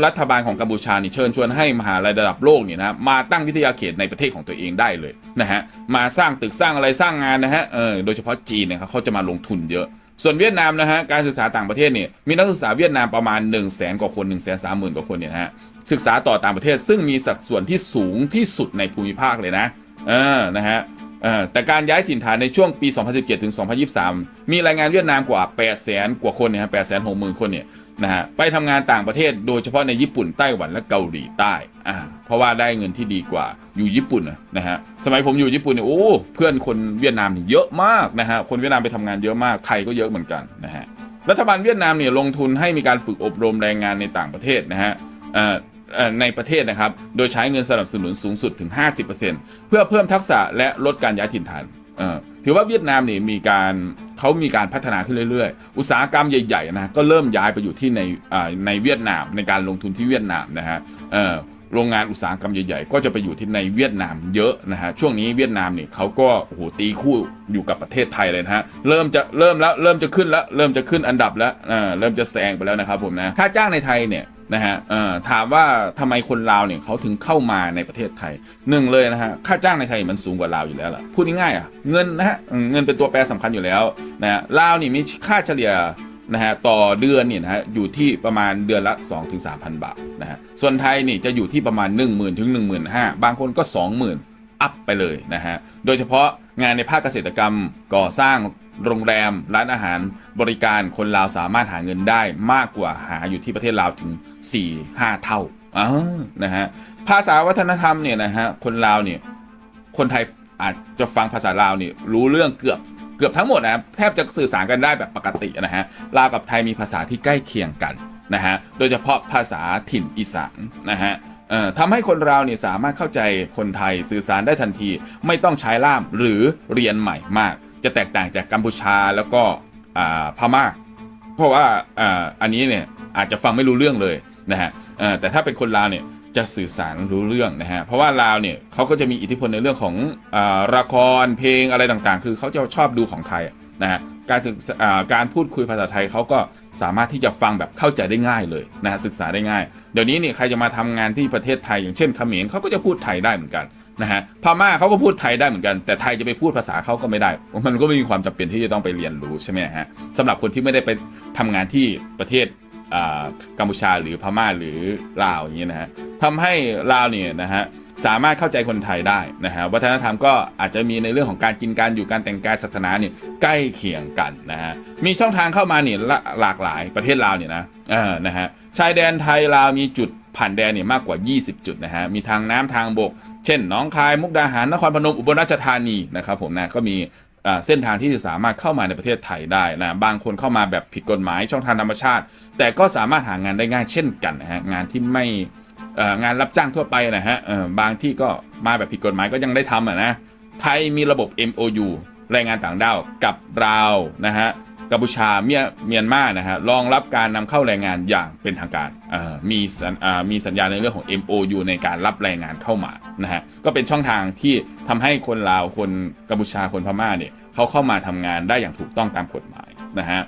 รัฐบาลของกัมพูชานี่เชิญชวนให้มหาลัยระดับโลกนี่นะฮะ มาตั้งวิทยาเขตในประเทศของตัวเองได้เลยนะฮะ มาสร้างตึกสร้างอะไรสร้างงานนะฮะ เออ โดยเฉพาะจีนเนี่ยครับ เขาจะมาลงทุนเยอะ ส่วนเวียดนามนะฮะ การศึกษาต่างประเทศเนี่ย มีนักศึกษาเวียดนามประมาณ หนึ่งแสนกว่าคน หนึ่งแสนสามหมื่นกว่าคนเนี่ยนะฮะ ศึกษาต่อต่างประเทศ ซึ่งมีสัดส่วนที่สูงที่สุดในภูมิภาคเลยนะ เออ นะฮะ เออ แต่การย้ายถิ่นฐานในช่วงปี สองพันสิบเจ็ด ถึง สองพันยี่สิบสาม มีแรงงานเวียดนามกว่า แปดแสนกว่าคนเนี่ยฮะ แปดแสนหกหมื่นคนเนี่ยนะฮะ ไปทำงานต่างประเทศ โดยเฉพาะในญี่ปุ่น ไต้หวัน และเกาหลีใต้ อ่า เพราะว่าได้เงินที่ดีกว่า อยู่ญี่ปุ่นนะ นะฮะ สมัยผมอยู่ญี่ปุ่นเนี่ย โอ้ เพื่อนคนเวียดนามนี่เยอะมากนะฮะ คนเวียดนามไปทำงานเยอะมาก ไทยก็เยอะเหมือนกันนะฮะ รัฐบาลเวียดนามเนี่ยลงทุนให้มีการฝึกอบรมแรงงานในต่างประเทศนะฮะ เอ่อ เอ่อ ในประเทศนะครับ โดยใช้เงินสนับสนุนสูงสุดถึง ห้าสิบเปอร์เซ็นต์ เพื่อเพิ่มทักษะและลดการย้ายถิ่นฐาน เอ่อ ถือว่าเวียดนามนี่มีการ เขามีการพัฒนาขึ้นเรื่อยๆ อุตสาหกรรมใหญ่ๆนะ ก็เริ่มย้ายไปอยู่ที่ใน อ่า ในเวียดนาม ในการลงทุนที่เวียดนามนะฮะ เอ่อ โรงงานอุตสาหกรรมใหญ่ๆ ก็จะไปอยู่ที่ในเวียดนามเยอะนะฮะ ช่วงนี้เวียดนามนี่เขาก็ โอ้โห ตีคู่อยู่กับประเทศไทยเลยนะฮะ เริ่มจะ เริ่มแล้ว เริ่มจะขึ้นแล้ว เริ่มจะขึ้นอันดับแล้ว เอ่อ เริ่มจะแซงไปแล้วนะครับผมนะ ค่าจ้างในไทยเนี่ยนะฮะ เอ่อ ถามว่าทำไมคนลาวเนี่ยเขาถึงเข้ามาในประเทศไทย หนึ่งเลยนะฮะ ค่าจ้างในไทยมันสูงกว่าลาวอยู่แล้วล่ะ พูดง่ายๆอ่ะ เงินนะฮะ เออ เงินเป็นตัวแปรสำคัญอยู่แล้วนะฮะ ลาวนี่มีค่าเฉลี่ยนะฮะ ต่อเดือนเนี่ยนะฮะ อยู่ที่ประมาณเดือนละ สองถึงสามพันบาทนะฮะ ส่วนไทยนี่จะอยู่ที่ประมาณ หนึ่งหมื่นถึงหนึ่งหมื่นห้า บางคนก็ สองหมื่น อัพไปเลยนะฮะ โดยเฉพาะงานในภาคเกษตรกรรม ก่อสร้าง โรงแรม ร้านอาหาร บริการ คนลาวสามารถหาเงินได้มากกว่าหาอยู่ที่ประเทศลาวถึง สี่ห้า เท่า อ่า นะฮะ ภาษาวัฒนธรรมเนี่ยนะฮะ คนลาวเนี่ย คนไทยอาจจะฟังภาษาลาวนี่รู้เรื่องเกือบ เกือบทั้งหมดนะครับ แทบจะสื่อสารกันได้แบบปกตินะฮะ ลาวกับไทยมีภาษาที่ใกล้เคียงกันนะฮะ โดยเฉพาะภาษาถิ่นอีสานนะฮะ เอ่อ ทำให้คนลาวนี่สามารถเข้าใจคนไทย สื่อสารได้ทันที ไม่ต้องใช้ล่ามหรือเรียนใหม่มาก จะแตกต่างจากกัมพูชาแล้วก็ อ่า พม่า เพราะว่า อ่า อันนี้เนี่ยอาจจะฟังไม่รู้เรื่องเลยนะฮะ เอ่อ แต่ถ้าเป็นคนลาวเนี่ยจะสื่อสารรู้เรื่องนะฮะ เพราะว่าลาวเนี่ยเขาก็จะมีอิทธิพลในเรื่องของ อ่า ละคร เพลงอะไรต่างๆ คือเขาจะชอบดูของไทยนะฮะ การศึกษา อ่า การพูดคุยภาษาไทยเขาก็สามารถที่จะฟังแบบเข้าใจได้ง่ายเลยนะฮะ ศึกษาได้ง่าย เดี๋ยวนี้เนี่ยใครจะมาทำงานที่ประเทศไทย อย่างเช่นเขมร เขาก็จะพูดไทยได้เหมือนกันนะฮะ พม่าเขาก็พูดไทยได้เหมือนกัน แต่ไทยจะไปพูดภาษาเขาก็ไม่ได้ มันก็ไม่มีความจำเป็นที่จะต้องไปเรียนรู้ใช่ไหมฮะ สำหรับคนที่ไม่ได้ไปทำงานที่ประเทศ อ่า กัมพูชาหรือพม่าหรือลาวอย่างนี้นะฮะ ทำให้ลาวเนี่ยนะฮะ สามารถเข้าใจคนไทยได้นะฮะ วัฒนธรรมก็อาจจะมีในเรื่องของการกินการอยู่ การแต่งกาย ศาสนาเนี่ยใกล้เคียงกันนะฮะ มีช่องทางเข้ามาเนี่ยละ หลากหลาย ประเทศลาวเนี่ยนะ เออ นะฮะ ชายแดนไทยลาวมีจุดผ่านแดนเนี่ยมากกว่า ยี่สิบ จุดนะฮะ มีทางน้ำทางบก เช่น หนองคาย มุกดาหาร นครพนม อุบลราชธานีนะครับผมนะ ก็มี เอ่อ เส้นทางที่จะสามารถเข้ามาในประเทศไทยได้นะ บางคนเข้ามาแบบผิดกฎหมาย ช่องทางธรรมชาติ แต่ก็สามารถหางานได้ง่ายเช่นกันนะฮะ งานที่ไม่ เอ่อ งานรับจ้างทั่วไปนะฮะ เอ่อ บางที่ก็มาแบบผิดกฎหมายก็ยังได้ทำอะนะ ไทยมีระบบ เอ็มโอยู แรงงานต่างด้าวกับลาวนะฮะ กัมพูชา เมีย เมียนมานะฮะ รองรับการนำเข้าแรงงานอย่างเป็นทางการ เอ่อ มีสัญ อ่า มีสัญญาในเรื่องของ เอ็มโอยู ในการรับแรงงานเข้ามานะฮะ ก็เป็นช่องทางที่ทำให้คนลาว คนกัมพูชา คนพม่าเนี่ย เขาเข้ามาทำงานได้อย่างถูกต้องตามกฎหมายนะฮะ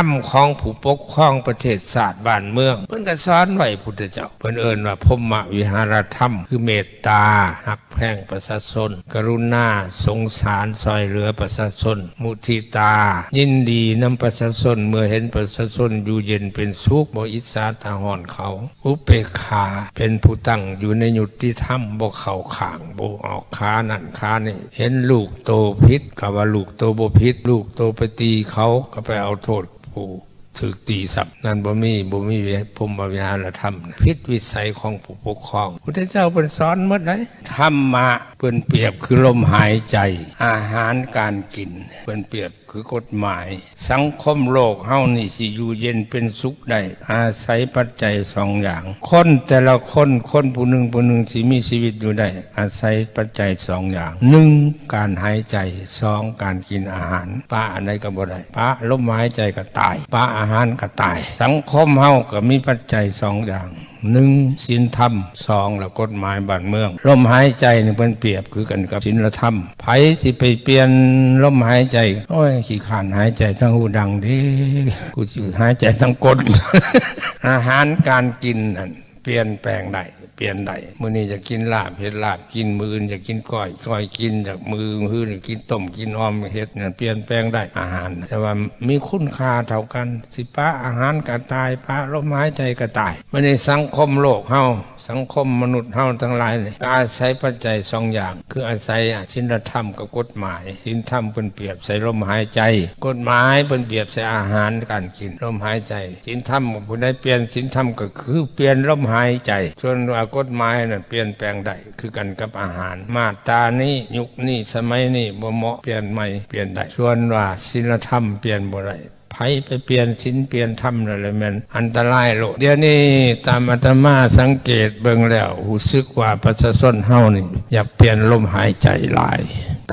ธรรมของผู้ปกครองประเทศชาติบ้านเมือง เพิ่นก็สอนไว้พุทธเจ้า เพิ่นเอิ้นว่าพรหมวิหารธรรม คือเมตตา ฮักแพงประชาชน กรุณา สงสาร ช่วยเหลือประชาชน มุทิตา ยินดีนำประชาชน เมื่อเห็นประชาชนอยู่เย็นเป็นสุข บ่อิจฉาตาฮ้อนเขา อุเปกขา เป็นผู้ตั้งอยู่ในยุติธรรม บ่เข้าข้าง บ่ออกขานั่นขานี่ เห็นลูกโตผิดก็ว่าลูกโตบ่ผิด ลูกโตไปตีเขาก็ไปเอาโทษผู้ ຖືກຕີຊ້ຳ. ນັ້ນບໍ່ມີ, ບໍ່ມີ ພົມມະວິຫາລະທຳ, ຜິດວິໄສຂອງຜູ້ປົກຄອງ. ພຸດທະເຈົ້າເພິ່ນສອນໝົດເດ້. ທຳມະເພິ່ນປຽບຄືລົມຫາຍໃຈ, ອາຫານການກິນເພິ່ນປຽບຄືກົດໝາຍ. ສັງຄົມໂລກເຮົານີ້ຊິຢູ່ເຢັນເປັນສຸກໄດ້ ອາໄສປັດໄຈສອງຢ່າງ. ຄົນແຕ່ລະຄົນ, ຄົນຜູ້ໜຶ່ງຜູ້ໜຶ່ງຊິມີຊີວິດຢູ່ໄດ້ ອາໄສປັດໄຈສອງຢ່າງ. ໜຶ່ງ ການຫາຍໃຈ, ສອງ ການກິນອາຫານ. ປະອັນໃດກໍບໍ່ໄດ້. ປະລົມຫາຍໃຈກໍຕາຍ, ປະອາຫານກໍຕາຍ. ສັງຄົມເຮົາກໍມີປັດໄຈສອງຢ່າງ, ໜຶ່ງ ສິນທຳ, ສອງ ລະກົດໝາຍບ້ານເມືອງ. ລົມຫາຍໃຈນີ້ເພິ່ນປຽບຄືກັນກັບສິນລະທຳ. ໃຜຊິໄປປ່ຽນລົມຫາຍໃຈ? ໂອ້ຍ ຂີ້ຄ້ານຫາຍໃຈທາງຫູດັງເດ້, ກູຊິຫາຍໃຈທາງກົ້ນ. ອາຫານການກິນຫັ້ນ ປ່ຽນແປງໄດ້, ປ່ຽນໄດ້. ມື້ນີ້ຢາກກິນລາບ ເຮັດລາບກິນ, ມື້ອື່ນຢາກກິນກ້ອຍ ກ້ອຍກິນ, ຢາກ ມື້ອື່ນຢາກກິນຕົ້ມ ກິນອ່ອມ ເຮັດນັ້ນ ປ່ຽນແປງໄດ້ອາຫານ, ແຕ່ວ່າມີຄຸນຄ່າເທົ່າກັນ. ຊິປະອາຫານກໍຕາຍ, ປະລົມຫາຍໃຈກໍຕາຍ. ບັດນີ້ສັງຄົມໂລກເຮົາ, ສັງຄົມມະນຸດເຮົາທັງຫຼາຍນີ້ ກໍອາໄສປັດໄຈສອງຢ່າງ, ຄືອາໄສສິນລະທຳກັບກົດໝາຍ. ສິນທຳເພິ່ນປຽບໃສ່ລົມຫາຍໃຈ, ກົດໝາຍເພິ່ນປຽບໃສ່ອາຫານການກິນ, ລົມຫາຍໃຈ. ສິນທຳ ຜູ້ໃດປ່ຽນສິນທຳກໍຄືປ່ຽນລົມຫາຍໃຈ, ສ່ວນວ່າກົດໝາຍນັ້ນປ່ຽນແປງໄດ້ ຄືກັນກັບອາຫານ. ມາດຕານີ້ ຍຸກນີ້ ສະໄໝນີ້ບໍ່ເໝາະ, ປ່ຽນໃໝ່ ປ່ຽນໄດ້. ສ່ວນວ່າສິນລະທຳປ່ຽນບໍ່ໄດ້. ໃຜໄປປ່ຽນສິນປ່ຽນທຳນັ້ນແຫຼະແມ່ນອັນຕະລາຍໂລດ. ດຽວນີ້ຕາມອາດຕະມາສັງເກດເບິ່ງແລ້ວ ຮູ້ສຶກວ່າປະຊາຊົນເຮົານີ້ຢາກປ່ຽນລົມຫາຍໃຈຫຼາຍ,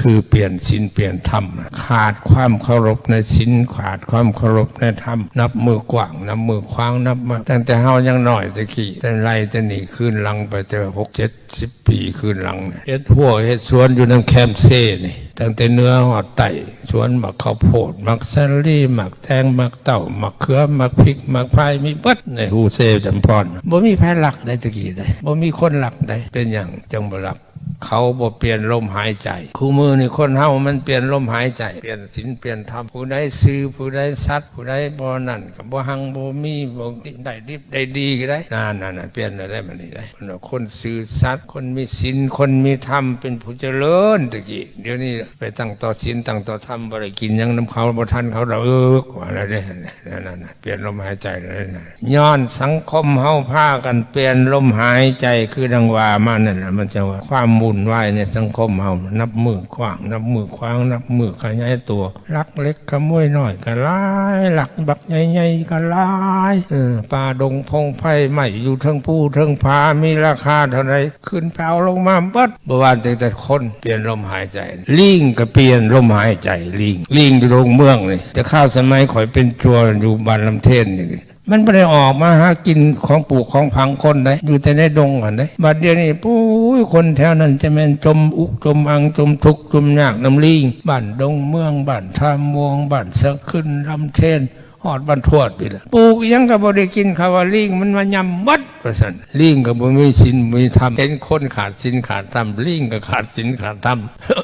ຄືປ່ຽນສິນປ່ຽນທຳ, ຂາດຄວາມເຄົາລົບໃນສິນ, ຂາດຄວາມເຄົາລົບໃນທຳ, ນັບມື້ກວ້າງ ນັບມື້ຂວາງ, ນັບມາຕັ້ງແຕ່ເຮົາຍັງນ້ອຍແຕ່ກີ້, ແຕ່ໄລ່ແຕ່ນີ້ຄືນຫຼັງໄປແຕ່ຫົກເຈັດ ສິບປີຄືນຫຼັງນະ ເຮັດຮົ້ວເຮັດສວນຢູ່ນຳແຄມເຊນີ້ ຕັ້ງແຕ່ເໜືອຮອດໃຕ້, ສວນໝາກເຂົ້າໂພດ ໝາກສາລີ ໝາກແຕງ ໝາກເຕົ້າ ໝາກເຂືອ ໝາກພິກ ໝາກພາຍ ມີເບິດໃນຮູເຊຈຳພອນ. ບໍ່ມີໃຜລັກໄດ໋ ແຕ່ກີ້ໄດ໋ ບໍ່ມີຄົນລັກໄດ໋. ເປັນຫຍັງຈັ່ງບໍ່ລັກ? ເຂົາບໍ່ປ່ຽນລົມຫາຍໃຈ. ຄູ່ມື້ນີ້ຄົນເຮົາມັນປ່ຽນລົມຫາຍໃຈ, ປ່ຽນສິນປ່ຽນທຳ, ຜູ້ໃດຊື່ ຜູ້ໃດສັດ ຜູ້ໃດບໍ່ນັ້ນກໍບໍ່ຮັ່ງບໍ່ມີ ບໍ່ໄດ້ດິບໄດ້ດີກໍໄດ້. ນັ້ນໆໆ ປ່ຽນແລ້ວໄດ໋ ບັດນີ້ໄດ໋. ຄົນຊື່ສັດ ຄົນມີສິນ ຄົນມີທຳ ເປັນຜູ້ຈະເລີນແຕ່ກີ້. ດຽວນີ້ໄປຕັ້ງຕໍ່ສິນຕັ້ງຕໍ່ທຳ ບໍ່ໄດ້ກິນຫຍັງນຳເຂົາ ບໍ່ທັນເຂົາດອກ ວ່າແລ້ວເດ້. ນັ້ນໆໆ ປ່ຽນລົມຫາຍໃຈແລ້ວນະ. ຍ້ອນສັງຄົມເຮົາພາກັນປ່ຽນລົມຫາຍໃຈ ຄືດັ່ງວ່າມານັ້ນນະ, ມັນຈະວ່າຄວາມວຸ່ນວາຍໃນສັງຄົມເຮົາ ນັບມື້ກວ້າງ ນັບມື້ຂວາງ ນັບມື້ຂະຫຍາຍຕົວ. ລັກເລັກຂະໂມຍນ້ອຍກໍຫຼາຍ, ລັກບັກໃຫຍ່ໆກໍຫຼາຍ. ເອີ ປ່າດົງພົງໄພ ໄມ້ຢູ່ເທິງພູເທິງຜາ ມີລາຄາເທົ່າໃດ ຂຶ້ນໄປເອົາລົງມາເບິດ. ບໍ່ວ່າແຕ່ ແຕ່ຄົນປ່ຽນລົມຫາຍໃຈ, ລີງກໍປ່ຽນລົມຫາຍໃຈ. ລີງ ລີງຢູ່ດົງເມືອງນີ້, ແຕ່ຄາວສະໄໝຂ້ອຍເປັນຈົວຢູ່ບ້ານລຳເທນນີ້, ມັນບໍ່ໄດ້ອອກມາຫາກິນຂອງປູກຂອງຝັງຄົນໃດ, ຢູ່ແຕ່ໃນດົງຫັ້ນເດ້. ບັດດຽວນີ້ ໂອ້ຍ ຄົນແຖວນັ້ນຈະແມ່ນຈົມອຸກຈົມອັ່ງ ຈົມທຸກຈົມຍາກນຳລີງ. ບ້ານດົງເມືອງ ບ້ານທ່າມ່ວງ ບ້ານສະຂຶ້ນ ລຳເທນ ຮອດບ້ານທວດພີ້ລະ ປູກອີ່ຫຍັງກໍບໍ່ໄດ້ກິນ. ເຂົາວ່າລີງມັນມາຫຍ້ຳໝົດ ວ່າຊັ້ນ. ລີງກໍບໍ່ມີສິນບໍ່ມີທຳ, ເຫັນຄົນຂາດສິນຂາດທຳ ລີງກໍຂາດສິນຂາດທຳ.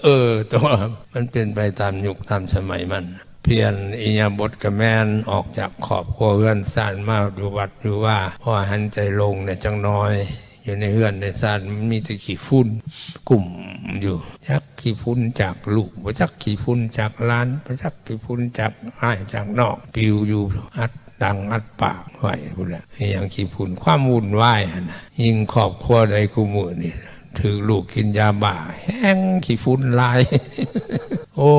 ເອີ ແຕ່ວ່າມັນເປັນໄປຕາມຍຸກຕາມສະໄໝມັນ. ປ່ຽນອິລິຍາບົດກໍແມ່ນ, ອອກຈາກຄອບຄົວເຮືອນຊານມາຢູ່ວັດຢູ່ວາ ພໍຫັນໃຈໂລ່ງແດ່ຈັກໜ່ອຍ. ຢູ່ໃນເຮືອນໃນຊານມັນມີແຕ່ຂີ້ຝຸ່ນກຸ້ມຢູ່, ຈັກຂີ້ຝຸ່ນຈາກລູກ ບໍ່ຈັກຂີ້ຝຸ່ນຈາກຫຼານ ບໍ່ຈັກຂີ້ຝຸ່ນຈາກອ້າຍຈາກນ້ອງ ປິວຢູ່ອັດດັງອັດປາກໄວ້ພຸ້ນແຫຼະ. ອີ່ຫຍັງຂີ້ຝຸ່ນ? ຄວາມວຸ່ນວາຍຫັ້ນນະ. ຍິ່ງຄອບຄົວໃດຄູ່ມື້ນີ້ ຖືກລູກກິນຢາບ້າ ແຮ່ງຂີ້ຝຸ່ນຫຼາຍ. ໂອ້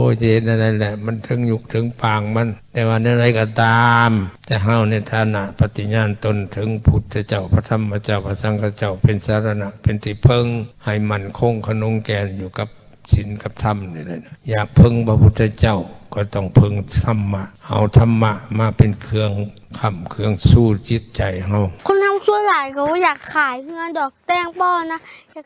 ຍ ຈະເຮັດແນວໃດແຫຼະ ມັນເຖິງຍຸກເຖິງປາງມັນ. ແຕ່ວ່າແນວໃດກໍຕາມ, ແຕ່ເຮົາໃນຖານະປະຕິຍານຕົນເຖິງພຸດທະເຈົ້າ, ພະທຳມະເຈົ້າ, ພະສັງຄະເຈົ້າ ເປັນສາລະນະ, ເປັນທີ່ເພິ່ງ, ໃຫ້ໝັ້ນຄົງຂະໜົງແກ່ນຢູ່ກັບສິນກັບທຳນີ້ແຫຼະ. ຢາກເພິ່ງພະພຸດທະເຈົ້າ ກໍຕ້ອງເພິ່ງທຳມະ, ເອົາທຳມະມາເປັນເຄື່ອງຄ້ຳເຄື່ອງຊູຈິດໃຈເຮົາ. ຄົນເຮົາສ່ວນຫຼາຍກໍບໍ່ຢາກຂາຍເຮືອນດອກ, ແຕ່ງບໍ່ນະ, ຢາກ